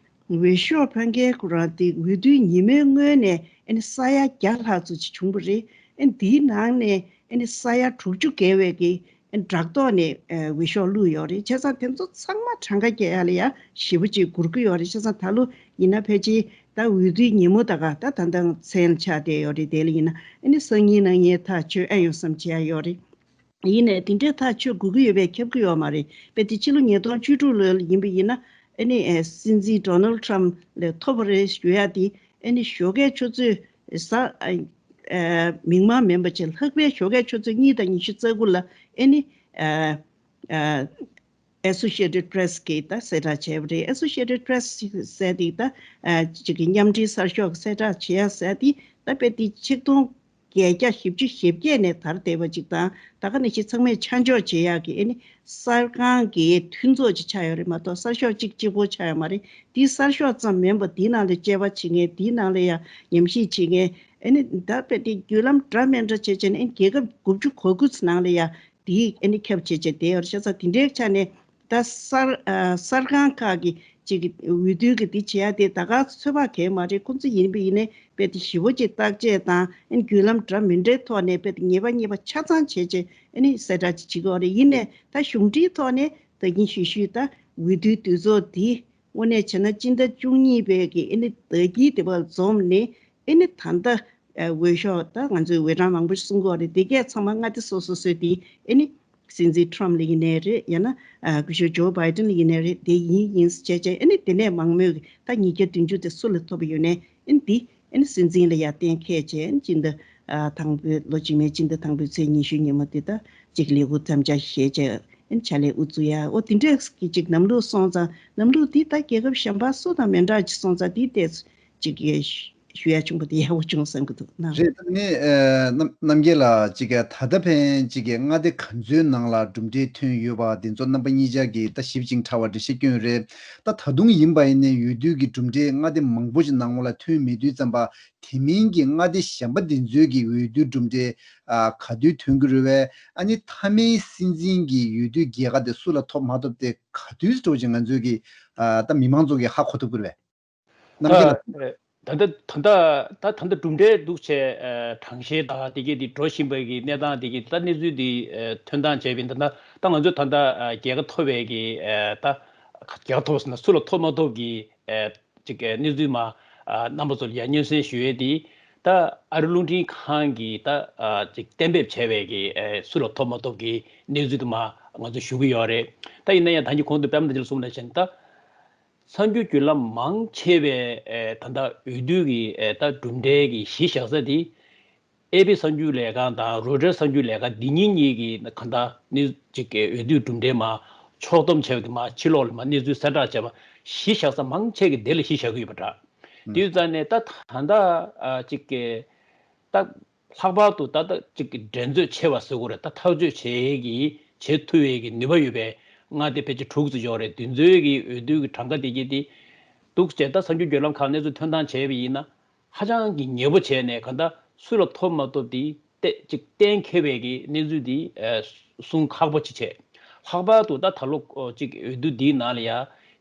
འོས་ཤོག་འཕེན་མཁན་ཁོ་རང་དེ་འོས་བསྡུའི་ཉིན་མོའི་སྔོན་ནས་ཨ་ནི་ས་ཡ་བརྒྱ་ལྷག་ཙམ་ཅིག་བྱུང་བ་རེད། ཨ་ནི་དེའི་ནང་ནས་ཨ་ནི་ས་ཡ་དྲུག་ཅུ་བརྒལ་བས་ཀྱིས་ཨ་ནི་དྲ་ཐོག་ནས་ཨ་འོས་ཤོག་བླུགས་ཡོད་རེད། བྱས་ཙང་དེ་ཚོ་ཚང་མ་གྲངས་ཀ་རྒྱག་ཡ་ལ་ཡ་ཞེ་པོ་ཅིག་འགོར་གྱི་ཡོད་རེད། བྱས་ཙང་ད་ལོ་ཡིན་ན་ཕལ་ཆེར་ད་འོས་བསྡུའི་ཉིན་མོ་ད་ག་ད་ད་ལྟ་མཚན་ཆགས་བསྡད་ཡོད་རེད། དེ་ལ་ཡིན་ན་ཨ་ནི་སང་ཉིན་གནངས་ཉིན་ཐག་གཅོད་ཨེ་ཡོང་བསམ་བྱས་ཡ་ཡོད་རེད། ཡིན་ནའི་དེ་འདྲའི་ཐག་གཅོད་དགོས་ཀྱི་ཡོད་པས་ཁྱབ་ཀྱི་ཡོད་མ་རེད། དཔེ་དེ་ཕྱི་ལོ་ཉིས་སྟོང་བཅུ་དྲུག་ལོ་ལ་ཡིན་པ་ཡིན་ན་ཨ་ནི་ཨེ་སྲིད་འཛིན་ཌོ་ནལ་ཊམ་ལ་ཐོབ་པ་རེད་ཞུ་ཡ་དེ་ཨ་ནི་ཞོགས་ཀའི་ཆུ་ཚོད་གཟའ་ཨ་ ཨ་མིང་མ་མིན་པ་བྱས་ལྷག་པའི་ཞོགས་ཀས་ཆུ་ཚོད་གཉིས་དང་ཉི་ཤུ་རྩ་དགུ་ལ་ཨེ་ནི་ཨ་ཨ་Associated Press གིས་ད་གསལ་བསྒྲགས་བྱས་པ་རེད། Associated Press ཟེར་དེ་ད་ཨ་ཅིག་གི་མཉམ་འབྲེལ་གསར་ཤོག་གསལ་བསྒྲགས་བྱེད་ཡ་ཟེར་དེ་ད་དཔེ་དེ་ཆིག་སྟོང་བརྒྱད་བརྒྱ་བཞི་བཅུ་ཞེ་བརྒྱད་ནས་དར་བསྡད་པ་ཅིག་དང་། ད་ག་ནང་བཞིན་ཚང་མས་ཆ་འཇོག་བྱེད་ཡག་གི་ཨེ་ནི་གསར་ཁང་གི་མཐུན་ཚོགས་ཅིག་ཆགས་ཡོད་རེད་མ་གཏོགས་གསར་ཤོག་གཅིག་གཅིག་པོ་ཆགས་ཡོད་མ་རེད། དེའི་གསར་ཤོག་ཙམ་མིན་པ་དེའི་ནང་ལ་དཔྱད་པ་བྱེད་མཁན། དེའི་ནང་ལ་ཡང་ཉམས་ཞིབ་བྱེད་མཁན། ཨེ་ནི་ད་དཔེ་དེ་བརྒྱུད་ལམ་འདྲ་མི་འདྲ་བྱས་བྱས་ནས་ཨེ་ནི་རྒྱལ་ཁབ་དགུ་བཅུ་གོ་དགུ་ནང་ལ་ཡང་དེའི་ཨེ་ནི་ཁྱབ་བྱས་བྱས་བསྡད་ཡོད་རེད། བྱས་ཙང་དེ་འདྲའི་ཆ་ནས་ད་གསར་ཨ་གསར་ཁང་ཁག་གི་ཅིག་གི་འོས་བསྡུ་གི་འདི་བྱེད་ཡ་དེ་ད་ག་ཚོད་དཔག་གས་མ་རེད། ཁོང་ཚོ་ཡིན་པ་ཡིན་ནའི་དཔེ་དེ་ཞིབ་པོ་ཅིག་བརྟག་དཔྱད་དང་ཨེ་ནི་བརྒྱུད་ལམ་འདྲ་མི་འདྲའི་ཐོག་ནས་དཔེ་དེ་ངེས་པ་ངེས་པ་ཆ་ཚང་བྱས་བྱས་ཨེ་ནི་གསལ་བསྒྲགས་ཅིག་བྱེད་ཀྱི་ཡོད་རེད། ཡིན་ནའི་ད་གཞུང་འབྲེལ་ཐོག་ནས་ད་གིན་ཞུས་ཞུས་ད་འོས་བསྡུའི་དུས་ཚོད་འདི་དངོས་གནས་བྱས་ན་སྤྱི་ཟླ་བཅུ་གཉིས་པའི་གི་ཨེ་ནི་ཟླ་དཀྱིལ་དེ་བར་འཛོམས་ནས་ཨེ་ནི་ད་ལྟ་ཨ་འོས་ཤོག་ད་ང་ཚོས་འོས་གྲངས་མང་པོ་ཞིག་གསུང་གི་ཡོད་རེད། དེ་གས་ཚང་མ་མངའ་སྡེ་སོ་སོ་སོའི་དེ་ཨེ་ནི་སྲིད་འཛིན་ཊམ་ལ་ཡིན་ནའི་རེད། ཡང་ན་ཨ་སྐུ་ཞབས་ཇོ་བྷའི་ཌེན་ལ་ཡིན་ནའི་རེད། དེ་ཡིན་ཡིན་བྱས་བྱས་ཨེ་ནི་དེ་ནས་མང་མོས་ཀྱི་ད་ཉིས་བརྒྱ་བདུན་ཅུ་དེ་སུ་ལ་ཐོབ་ཡོད་ནའི་ཨེ་ནི་དེ་ཨེ་ནི་སྲིད་འཛིན་ལ་ཡར་གཏན་འཁེལ་བྱས། ཨེ་ནི་སྤྱི་ཟླ་ཨ་དང་པོའི་ལོ་རྗེས་མའི་སྤྱི་ཟླ་དང་པོའི་ཚེས་ཉི་ཤུ་ཉིན་མོ་དེ་ད་ཅིག་ལས་འགུལ་དམ་བཅའ་བཞེས་བྱས་ཨེ་ནི་ཕྱག་ལས་དབུ་བཙུགས་ཡ། འོ་དེ་འདྲས་ཀྱི་ཅིག་ལམ་ལུགས་སོང་ཙང་ལམ་ལུགས་དེ་ད་རྒྱལ་ཁབ་གཞན་པ་སུ་དང་མི་འདྲ་ཅིག་སོང་ཙང་དེ་ཏོག་ཙམ་ཅིག་ཞུ་ཡ་བྱུང་པ་དེ་ཡག་པོ་བྱུང་བསམ་གྱི་འདུག་ན། རེད། ད་ནི་ཨ་རྣམ་རྣམ་རྒྱལ་ལགས་ཅིག་ག་ད་ལྟ་ཕན་ཅིག་ག་མངའ་སྡེ་ག་ཚོའི་ནང་ལ་གྲུབ་འབྲས་ཐོན་ཡོད་པ་དེ་ཚོ་རྣམ་པ་གཉིས་ཆ་གིས་ད་ཞིབ་ཅིང་ཕྲ་བ་འགྲེལ་བཤད་བསྐྱོན་རེད། ད་ད་དུང་ཡིན་པ་ཡིན་ནའི་འོས་བསྡུ་གི་གྲུབ་འབྲས་མངའ་སྡེ་མང་པོ་ཞིག་ནང་ལ་ཐོན་མེད་དུས་ཙམ་པ་དེ་མིན་གྱི་མངའ་སྡེ་གཞན་པ་དེ་ཚོའི་གི་འོས་བསྡུ་གྲུབ་འབྲས་ཨ་ག་དུས་ཐོན་གྱི་རེད་པས། ཨ་ནི་མཐའ་མའི་སྲིད་འཛིན་གྱི་འོས་བསྡུ་རྒྱལ་ཁ་དེ་སུ་ལ་ཐོབ་མ་ཐོབ་དེ་ག་དུས་འགྲོ་ཅིག་ང་ཚོའི་གི་ཨ་ད་མི་མང་ཚོ་གི་ཧ་གོ་ཐུབ་ཀྱི་རེད་པས། ད་རྣམ་རྒྱལ་ལགས། ད་ལྟ་ད་ལྟ་ད་ད་ལྟ་གྲུབ་འབྲས་འདུག་བྱས་ཨ་གྲངས་བཤེར་དང་དེ་གས་དེ་འགྲོ་བཞིན་པའི་གི་གནས་སྟངས་དེ་གས་ད་གནས་ཚུལ་དེ་ཨ་ཐོན་སྟངས་བྱས་པ་ཡིན་ད་ད་ད་ང་ཚོས་ད་ལྟ་ཨ་རྒྱལ་ཁ་ཐོབ་པའི་གི་ཨ་ད་རྒྱལ་ཁ་ཐོབ་ཟེར་ན་སུ་ལ་ཐོབ་མ་ཐོབ་གི་ཨ་ཅིག་ཨ་གནས་ཚུལ་མ་ཨ་རྣམ་པ་ཚོ་ལ་ཡང་སྙན་སེང་ཞུ་ཡས་དེ་ད་ཨ་རི་རླུང་འཕྲིན་ཁང་གིས་ད་ཨ་ཅིག་གཏན་འབེབས་བྱས་པའི་གི་ཨ་སུ་ལ་ཐོབ་མ་ཐོབ་གི་གནས་ཚུལ་དེ་མ་ང་ཚོ་ཞུ་གི་ཡོད་རེད། ད་ཡིན་ན་ཡང་ད་གིན་གོང་དུ་པད་མ་བདེ་ཆེན་ལགས་གསུངས་ནང་བཞིན་ད། གསར་འགྱུར་བརྒྱུད་ལམ་མང་ཆེ་བའི་ཨེ་ད་ལྟ་འོས་བསྡུ་གི་ཨེ་ད་གྲུབ་འབྲས་ཀྱི་གཞི་བཞག་ས་དེ་ཨེ་པི་གསར་འགྱུར་ལས་ཁང་དང་རོའི་ཊར་གསར་འགྱུར་ལས་ཁང་འདི་གཉིས་གཉིས་ཀྱིས་གང་ལྟར་གནས་ཅིག་གི་འོས་བསྡུའི་གྲུབ་འབྲས་མར་ཕྱོགས་བསྡོམས་བྱས་པ་དེ་མར་ཕྱི་ལོགས་ལ་མར་གནས་ཚུལ་གསལ་བསྒྲགས་བྱས་པ་གཞི་བཞག་ས་མང་ཆེ་གི་དེ་ལ་གཞི་བཞག་གི་ཡོད་པ་འདྲ། དེ་ཡོད་ཙང་ནས་ད་ད་ལྟ་ཨ་ཅིག་གི་ད། ལྷག་པར་དུ་ད་ལྟ་ཅིག་གི་འགྲན་རྩོད་ཆེ་བ་ཟེར་དགོས་རེད། ད་ཐག་གཅོད་བྱེད་ཀྱི་བྱེད་ཐུབ་པའི་གི་ནུས་པ་ཡོད་པའི་མངའ་སྡེ་ཕལ་ཆེར་དྲུག་ཙམ་ཡོད་རེད། དེ་ཚོའི་གི་འོས་བསྡུ་གི་གྲངས་ཀ་དེ་གྱད་དེ་འདུག་བྱས་ད་གསར་འགྱུར་བརྒྱུད་ལམ་ཁག་གནས་ཚུལ་ཐོན་སྟངས་བྱས་པ་ཡིན་ན་ཧ་ཅང་གི་ཉེ་པོ་བྱས་ནས་གང་ལྟར་སུ་ལ་ཐོབ་མ་ཐོབ་དེ་ཏེ་ཅིག་གཏན་འཁེལ་བའི་གི་གནས་ཚུལ་དེ་ཨ་གསུང་ཁག་པོ་ཅིག་བྱས། ལྷག་པར་དུ་ད་ད་ལོ་ཨོ་ཅིག་འོས་བསྡུ་འདིའི་ནང་ལ་ཡ་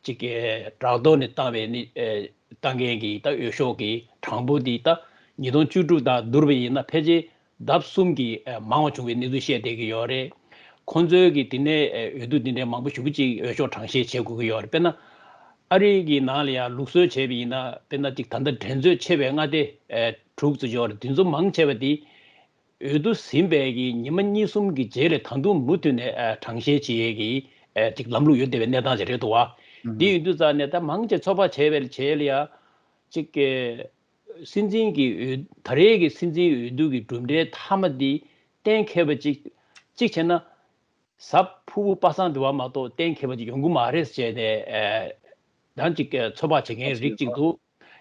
ཅིག་གི་བྲག་རྡོ་ནས་བཏང་བའི་ནི་ཨ་བཏང་མཁན་གྱི་ད་འོས་ཤོག་གི་གྲངས་འབོར་འདི་ད་ཉིས་སྟོང་བཅུ་དྲུག་དང་བསྡུར་བ་ཡིན་ན་ཕལ་ཆེར་ལྡབ་གསུམ་གྱིས་ཨ་མང་བ་བྱུང་བའི་གནས་ཚུལ་བཤད་བསྡད་ཀྱི་ཡོད་རེད། ཁོང་ཚོའི་གི་དེ་ནས་ཨ་འོས་བསྡུ་འདི་འདྲའི་མང་པོ་ཞེ་པོ་ཅིག་འོས་ཤོག་གྲངས་བཤེར་བྱེད་དགོས་ཀྱི་ཡོད་རེད། དཔེར་ན་ཨ་རི་གི་ནང་ལ་ཡང་ལུགས་སྲོལ་བྱས་པ་ཡིན་ན་དཔེར་ན་ཅིག་ད་ལྟ་འགྲན་རྩོད་ཆེ་བའི་མངའ་སྡེ་ཨ་དྲུག་ཙམ་ཡོད་རེད། དེ་ཚོ་མང་ཆེ་བ་དེ་འོས་བསྡུ་ཟིན་པའི་གི་ཉི་མ་གཉིས་གསུམ་གྱི་རྗེས་ལ་ད་དུང་མུ་མཐུད་ནས་ཨ་གྲངས་བཤེར་བྱེད་ཡས་ཀྱི་ཨ་ཅིག་ལམ་ལུགས་ཡོད་བསྡད་པའི་གནས་སྟངས་ཅིག་རེད་འདུག་བ། ཨུ། དེ་ཡིན་དུས་ཙང་ནས་ད་མང་ཆེ་ཚོད་དཔག་བྱས་པའི་བྱས་ལ་ཡ་ཅིག་གི་སྲིད་འཛིན་གྱི་འོས་ད་རེས་ཀྱི་སྲིད་འཛིན་འོས་བསྡུ་གི་གྲུབ་འབྲས་མཐའ་མ་འདི་གཏན་འཁེལ་བ་ཅིག་ཅིག་བྱས་ན་གཟའ་ཕུར་བུ་པ་སངས་དེ་བ་མ་གཏོགས་གཏན་འཁེལ་བ་ཅིག་ཡོང་གི་མ་རེད་ཟེར་བྱས་ནས་ཨ་ད་ཅིག་གི་ཚོད་དཔག་བྱེད་མཁན་རིགས་ཅིག་འདུག་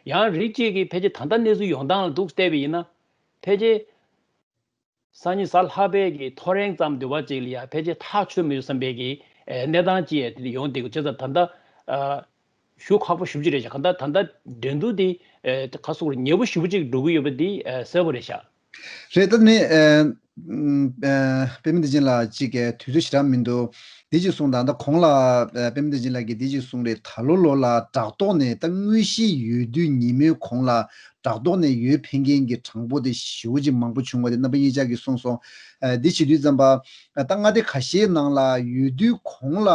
ཡང་རིགས་གཅིག་གིས་ཕལ་ཆེར་ད་ལྟ་གནས་ཚུལ་ཡོང་སྟངས་ལ་འདུག་བལྟས་པ་ཡིན་ན་ཕལ་ཆེར། སང་ཉིན་གཟའ་ལྷག་པའི་གི་ཐོ་རེངས་ཙམ་དུ་བ་ཅིག་ལ་ཡང་ཕལ་ཆེར་ཐག་ཆོད་མི་འདུག་བསམ་པའི་གི་ཨེ་གནས་སྟངས་ཅིག་ཡང་དེ་ཡོང་བསྡད་ཀྱི་ཡོད། བྱས་ཙང་ད་ལྟ་ཨ་ཞུ་ཁག་པོ་ཞེ་པོ་ཅིག་རེད་ཤག་གང་ལྟར་ད་ལྟ་འགྲན་བསྡུར་འདི་ཨེ་ག་སོགས་ཉེ་པོ་ཞེ་པོ་ཅིག་འགྲོ་གི་ཡོད་པ་འདི་ཨེ་གསལ་པོ་རེད་ཤག་རེད། ད་ནི་ཨེ་ཨེ་པད་མ་བདེ་ཆེན་ལགས་ཅིག་གི་དུས་ཚོད་ཞེ་དྲག་མི་འདུག་འདི་ཅིག་གསུངས་དང་། ད་གོང་ལ་ཨེ་པད་མ་བདེ་ཆེན་ལགས་ཀྱིས་འདི་ཅིག་གསུངས་རེད། ད་ལོ་ལོ་ལ་བྲག་ཐོག་ནས་ད་དངོས་གཞིའི་འོས་བསྡུ་ཉིན་མོའི་གོང་ལ་བྲག་ཐོག་ནས་འོས་འཕེན་མཁན་གྱི་གྲངས་འབོར་དེ་ཞེ་པོ་ཅིག་མང་པོ་བྱུང་བ་དེ་རྣམ་པ་གཉིས་ཆ་གིས་གསུངས་སོང་། ཨ་འདི་བྱེད་དུས་ཙམ་པ་ཨ་ད་མངའ་སྡེ་ཁ་ཤས་ནང་ལ་འོས་བསྡུའི་གོང་ལ་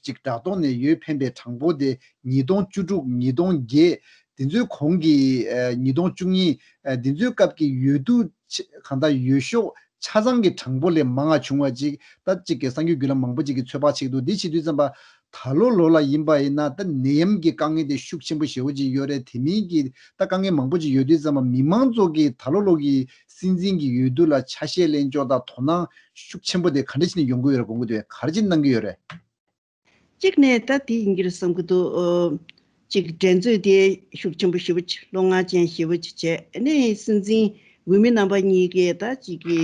ཅིག་བྲག་ཐོག་ནས་འོས་འཕེན་པའི་གྲངས་འབོར་དེ་ཉིས་སྟོང་བཅུ་དྲུག་ཉིས་སྟོང་བརྒྱད་དེ་ཚོའི་གོང་གི་ཨ་ཉིས་སྟོང་བཅུ་གཉིས་ཨ་དེ་ཚོའི་སྐབས་ཀྱི་འོས་བསྡུ་ཆ་གང་ལྟར་འོས་ཤོག་ཆ་ཚང་གི་གྲངས་འབོར་ལས་མང་བ་བྱུང་བ་ཅིག་ད་ཅིག་གི་གསར་འགྱུར་བརྒྱུད་ལམ་མང་པོ་ཅིག་གིས་ཚོད་དཔག་བྱེད་ཀྱི་འདུག་འདི་བྱེད་དུས་ཙམ་པ། ད་ལོ་ལོ་ལ་ཡིན་པ་ཡིན་ན་ད་ནད་ཡམས་ཀྱི་དཀའ་ངལ་དེ་ཤུགས་ཆེན་པོ་ཞེ་པོ་ཅིག་ཡོད་རེད། དེ་མིན་གྱི་ད་དཀའ་ངལ་མང་པོ་ཅིག་ཡོད་དུས་ཙམ་པ་མི་མང་ཚོ་གིས་ད་ལོ་ལོ་གི་སྲིད་འཛིན་གྱི་འོས་བསྡུ་ལ་ཆ་ཤས་ལེན་ཕྱོགས་དང་དོ་སྣང་ཤུགས་ཆེན་པོ་དེ་ག་འདྲ་བྱས་ནས་ཡོང་གི་ཡོད་རེད། དགོངས་ཀྱི་འདུག་ག་རེ་བྱས་གནང་གི་ཡོད་རེད། གཅིག་ནས་ད་དེ་ཡིན་གྱི་རེད་བསམ་གྱི་འདུག་ཨོ། གཅིག་འགྲན་རྩོད་དེ་ཤུགས་ཆེན་པོ་ཞེ་པོ་ཅིག་བློ་མངའ་ཅན་ཞེ་པོ་ཅིག་བྱས། ཨ་ནི་སྲིད་འཛིན་འོས་མི་རྣམ་པ་གཉིས་ཀས་ད་གཅིག་གི་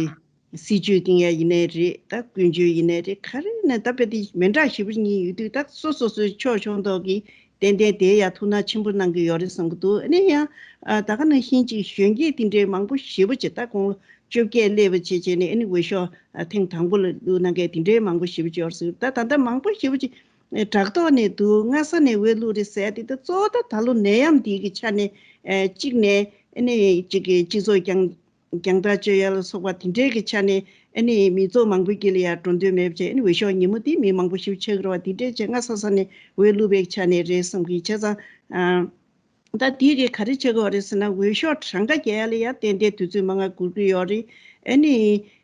སྲིད་ཇུས་སྟེང་ཡ་ཡིན་ནའི་རེད། ད་ཀུན་སྤྱོད་ཡིན་ནའི་རེད། ག་རེ་ནས་ད་དཔེ་དེ་མི་འདྲ་ཞེ་པོ་གཉིས་ཡོད་དུས། ད་སོ་སོ་སོའི་ཕྱོགས་ཕྱོགས་མདོག་གིས་ཏན་ཏན་དེ་ཡ་ཐུགས་སྣང་ཆེན་པོ་གནང་གི་ཡོད་རེད་བསམ་གྱི་འདུག་ཨ་ནི་ཡང་ཨ་ད་ག་ནང་བཞིན་ཅིག་གཞོན་སྐྱེས་དེ་འདྲའི་མང་པོ་ཞེ་པོ་ཅིག་ད་དགུང་ལོ་བཅོ་བརྒྱད་སླེབས་པ་བྱས་བྱས་ནས། ཨ་ནི་འོས་ཤོག་ཨ་ཐེངས་དང་པོ་ལ་བླུགས་གནང་མཁན་དེ་འདྲའི་མང་པོ་ཞེ་པོ་ཅིག་ཡོད་རེད་ཟེར། ད་ད་ལྟ་མང་པོ་ཞེ་པོ་ཅིག་ཨ་དྲ་ཐོག་ནས་འདུག་སྔ་ས་ནས་འོས་བླུགས་རེད་ཟེར་དེ། ད་གཙོ་བོ་ད་ད་ལོ་ནད་ཡམས་འདི་གི་ཆ་ནས་ཨ་གཅིག་ནས་ཨ་ནི་གཅིག་གི་སྤྱི་ཚོགས་རྒྱང་རྒྱང་ཐག་གཅོད་ཡ་ལ་སོགས་པ་དེ་འདྲའི་གི་ཆ་ནས། ཨ་ནི་མི་ཚོགས་མང་པོའི་དཀྱིལ་ལ་ཡ་འགྲོ་འདོད་མེད་པ་བྱས། ཨ་ནི་འོས་ཤོག་ཉིན་མོ་དེ་མི་མང་པོ་ཞིག་ཆགས་ཀྱི་རེད་པ། དེ་འདྲའི་བྱས་སྔ་ས་ས་ནས་འོས་བླུགས་པའི་ཆ་ནས་རེད་བསམ་གྱི། བྱས་ཙང་ཨ་ད་དེ་གི་ག་རེ་བྱེད་དགོས་རེད་ཟེར་ན། འོས་ཤོག་གྲངས་ཀ་རྒྱག་ཡ་ལ་ཡ་ཏན་ཏན་དུས་ཚོད་མང་ང་འགོར་གྱི་ཡོད་རེད། ཨ་ནི་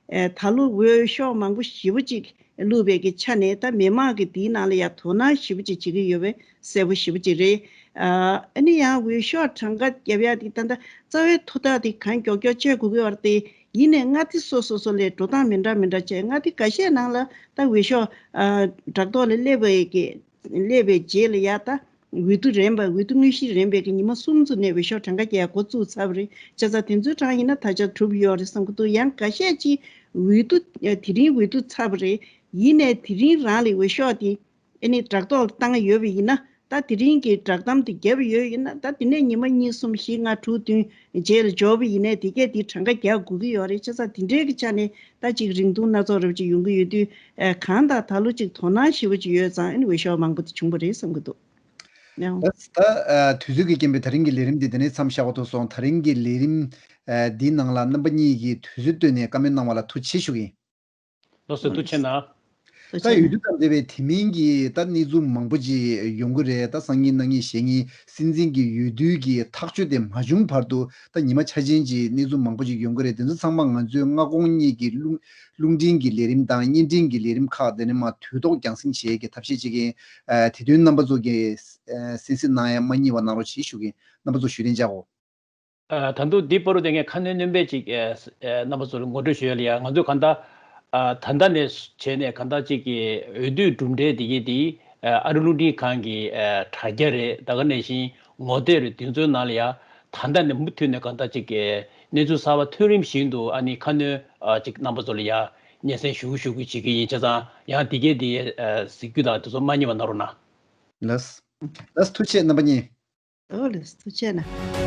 ཨ་ད་ལོ་འོས་ཤོག་མང་པོ་ཞེ་པོ་ཅིག་བླུགས་པའི་གི་ཆ་ནས་ད་མི་མང་གི་དེའི་ནང་ལ་ཡ་དོ་སྣང་ཞེ་པོ་ཅིག་བྱེད་ཀྱི་ཡོད་པ་གསལ་པོ་ཞེ་པོ་ཅིག་རེད། ཨ་ནི་ཡང་འོས་ཤོག་གྲངས་ཀ་རྒྱབ་ཡ་དེ་ད་ལྟ་རྩ་བའི་ཐོག་ཐག་དེ་གང་མགྱོགས་མགྱོགས་བྱེད་དགོས་ཀྱི་ཡོད་རེད་དེ། ཡིན་ནའི་མངའ་སྡེ་སོ་སོ་སོ་ལ་འགྲོ་སྟངས་མི་འདྲ་མི་འདྲ་བྱས། མངའ་སྡེ་འགའ་ཤས་ནང་ལ་ད་འོས་ཤོག་ཨ་དྲ་ཐོག་ལ་སླེབས་པའི་གི་སླེབས་པའི་རྗེས་ལ་ཡ་ད་འོས་བསྡུ་རན་པ། འོས་བསྡུ་དངོས་གཞི་རན་པའི་གི་ཉི་མ་གསུམ་ཙམ་ནས་འོས་ཤོག་གྲངས་ཀ་རྒྱག་འགོ་བཙུགས་ཚར་བ་རེད། བྱས་ཙང་དེ་ཚོའི་གྲངས་ཡིན་ན་ད་ཆ་གྲུབ་ཡོད་རེད་བསམ་གྱི་འདུག་ཡང་འགའ་ཤས་ཀྱིས་འོས་བསྡུ་དེ་རིང་འོས་བསྡུ་ཚར་བ་རེད། ཡིན་ནའི་དེ་རིང་རང་ལ་འོས་ཤོག་དེ་ཨ་ནི་དྲ་ཐོག་བཏང་ཡོད་པ་ཡིན་ན། ད་དེ་རིང་གི་བསྒྲགས་གཏམ་དེ་བརྒྱབ་ཡོད་ཡིན་ན། ད་དེ་ནས་ཉི་མ་གཉིས་གསུམ་བཞི་ལྔ་དྲུག་བདུན་རྗེས་ལ་འབྱོར་བ་ཡིན་ནའི་དེ་གས་དེ་གྲངས་ཀ་རྒྱག་དགོས་ཀྱི་ཡོད་རེད། བྱས་ཙང་དེ་འདྲའི་གི་ཆ་ནས་ད་ཅིག་རིང་ཐུང་སྣ་ཚོགས་རབ་ཅིག་ཡོང་གི་ཡོད་དུས། ཨ་གང་ལྟར་ད་ལོ་ཅིག་དོ་སྣང་ཞེ་པོ་ཅིག་ཡོད་ཙང་ཨ་ནི་འོས་ཤོག་མང་པོ་དེ་བྱུང་བ་རེད་བསམ་གྱི་འདུག་ཡང་། ད་ད་ཨ་དུས་ཚོད་ཀྱི་རྐྱེན་པས་ད་རིང་གི་ལས་རིམ་འདི་འདི་ནས་མཚམས་བཞག་པ་ཐུག་སོང་། ད་རིང་གི་ལས་རིམ་ཨ་འདིའི་ནང་ལ་རྣམ་པ་གཉིས་ཀྱིས་དུས་ཚོད་བཏོན་ནས་བཀའ་མོལ་གནང་བ་ལ་ཐུགས་རྗེ་ཆེ་ཞུ་གི་ཡིན། ལགས་སོ། ཐུགས་རྗེ་གནང་། ཐུགས་ད་རྗེ་འོས་བསྡུ་དང་འབྲེལ་བའི་དེ་མིན་གྱི་ད་གནས་ཚུལ་མང་པོ་ཅིག་ཡོང་གི་རེད། ད་སང་ཉིན་གནངས་ཉིན་གཞེས་ཉིན་སྲིད་འཛིན་གྱི་འོས་བསྡུ་གི་ཐག་གཅོད་དེ་མ་བྱུང་བར་དུ་ད་ཉི་མ་ཆ་ཅན་གྱི་གནས་ཚུལ་མང་པོ་ཅིག་ཡོང་གི་རེད། དེ་ཚོ་ཚང་མ་ང་ཚོའི་སྔ་དགོང་གཉིས་ཀྱི་རླུང་རླུང་འཕྲིན་གྱི་ལས་རིམ་དང་བརྙན་འཕྲིན་གྱི་ལས་རིམ་ཁག་དེ་ནས་མར་དུས་ཐོག་རྒྱང་སྲིང་བྱེད་ཀྱི་ཐབས་ཤེས་བྱེད་ཀྱི་ཡིན། ཨ་དེ་དོན་རྣམ་པ་ཚོ་གིས་ཨ་གསན་གཟིགས་གནང་ཡ་མ་བསྙེལ་བ་གནང་རོགས་བྱེད་ཞུ་གི་ཡིན། རྣམ་པ་ཚོ་བཞུགས་གདན་འཇགས་གོ། ཨ་ད་དུང་འདི་བར་དུ་དེ་ངས་ཁ་སྣོན་སྣོན་པ་ཅིག་ཨ་ཨ་རྣམ་པ་ཚོ་ལ་ངོ་སྤྲོད་ཞུ་ཡ་ལ་ཡ། ང་ཚོས་གང་ལྟར་ཨ་ད་ལྟ་ནས་བྱས་ནས་གང་ལྟར་ཅིག་གི་འོས་བསྡུའི་གྲུབ་འབྲས་དེ་གའི་དེ་ཨ་ཨ་རི་རླུང་འཕྲིན་ཁང་གི་ཨ་དྲ་རྒྱ་རེད། ད་ག་ནང་བཞིན་ངོ་དེབ་རེད། དེ་ཚོའི་ནང་ལ་ཡ་ད་ལྟ་ནས་མུ་མཐུད་ནས་གང་ལྟར་ཅིག་གི་གནས་ཚུལ་གསར་པ་ཐོན་རིམ་བཞིན་དུ་ཨ་ནི་ཁ་སྣོན་ཨ་ཅིག་རྣམ་པ་ཚོ་ལ་ཡ་སྙན་སེང་ཞུ་གི་ཞུ་གི་བྱེད་ཀྱི་ཡིན། བྱས་ཙང་ཡང་དེ་གའི་དེ་ཨ་གཟིགས་རྒྱུ་དང་དེ་ཚོ་མ་བསྙེལ་བ་གནང་རོགས་གནང་། ལགས། ལགས་ཐུགས་རྗེ་ཆེ་རྣམ་པ་གཉིས། ཨོ་ལགས་ཐུགས་རྗེ་གནང་།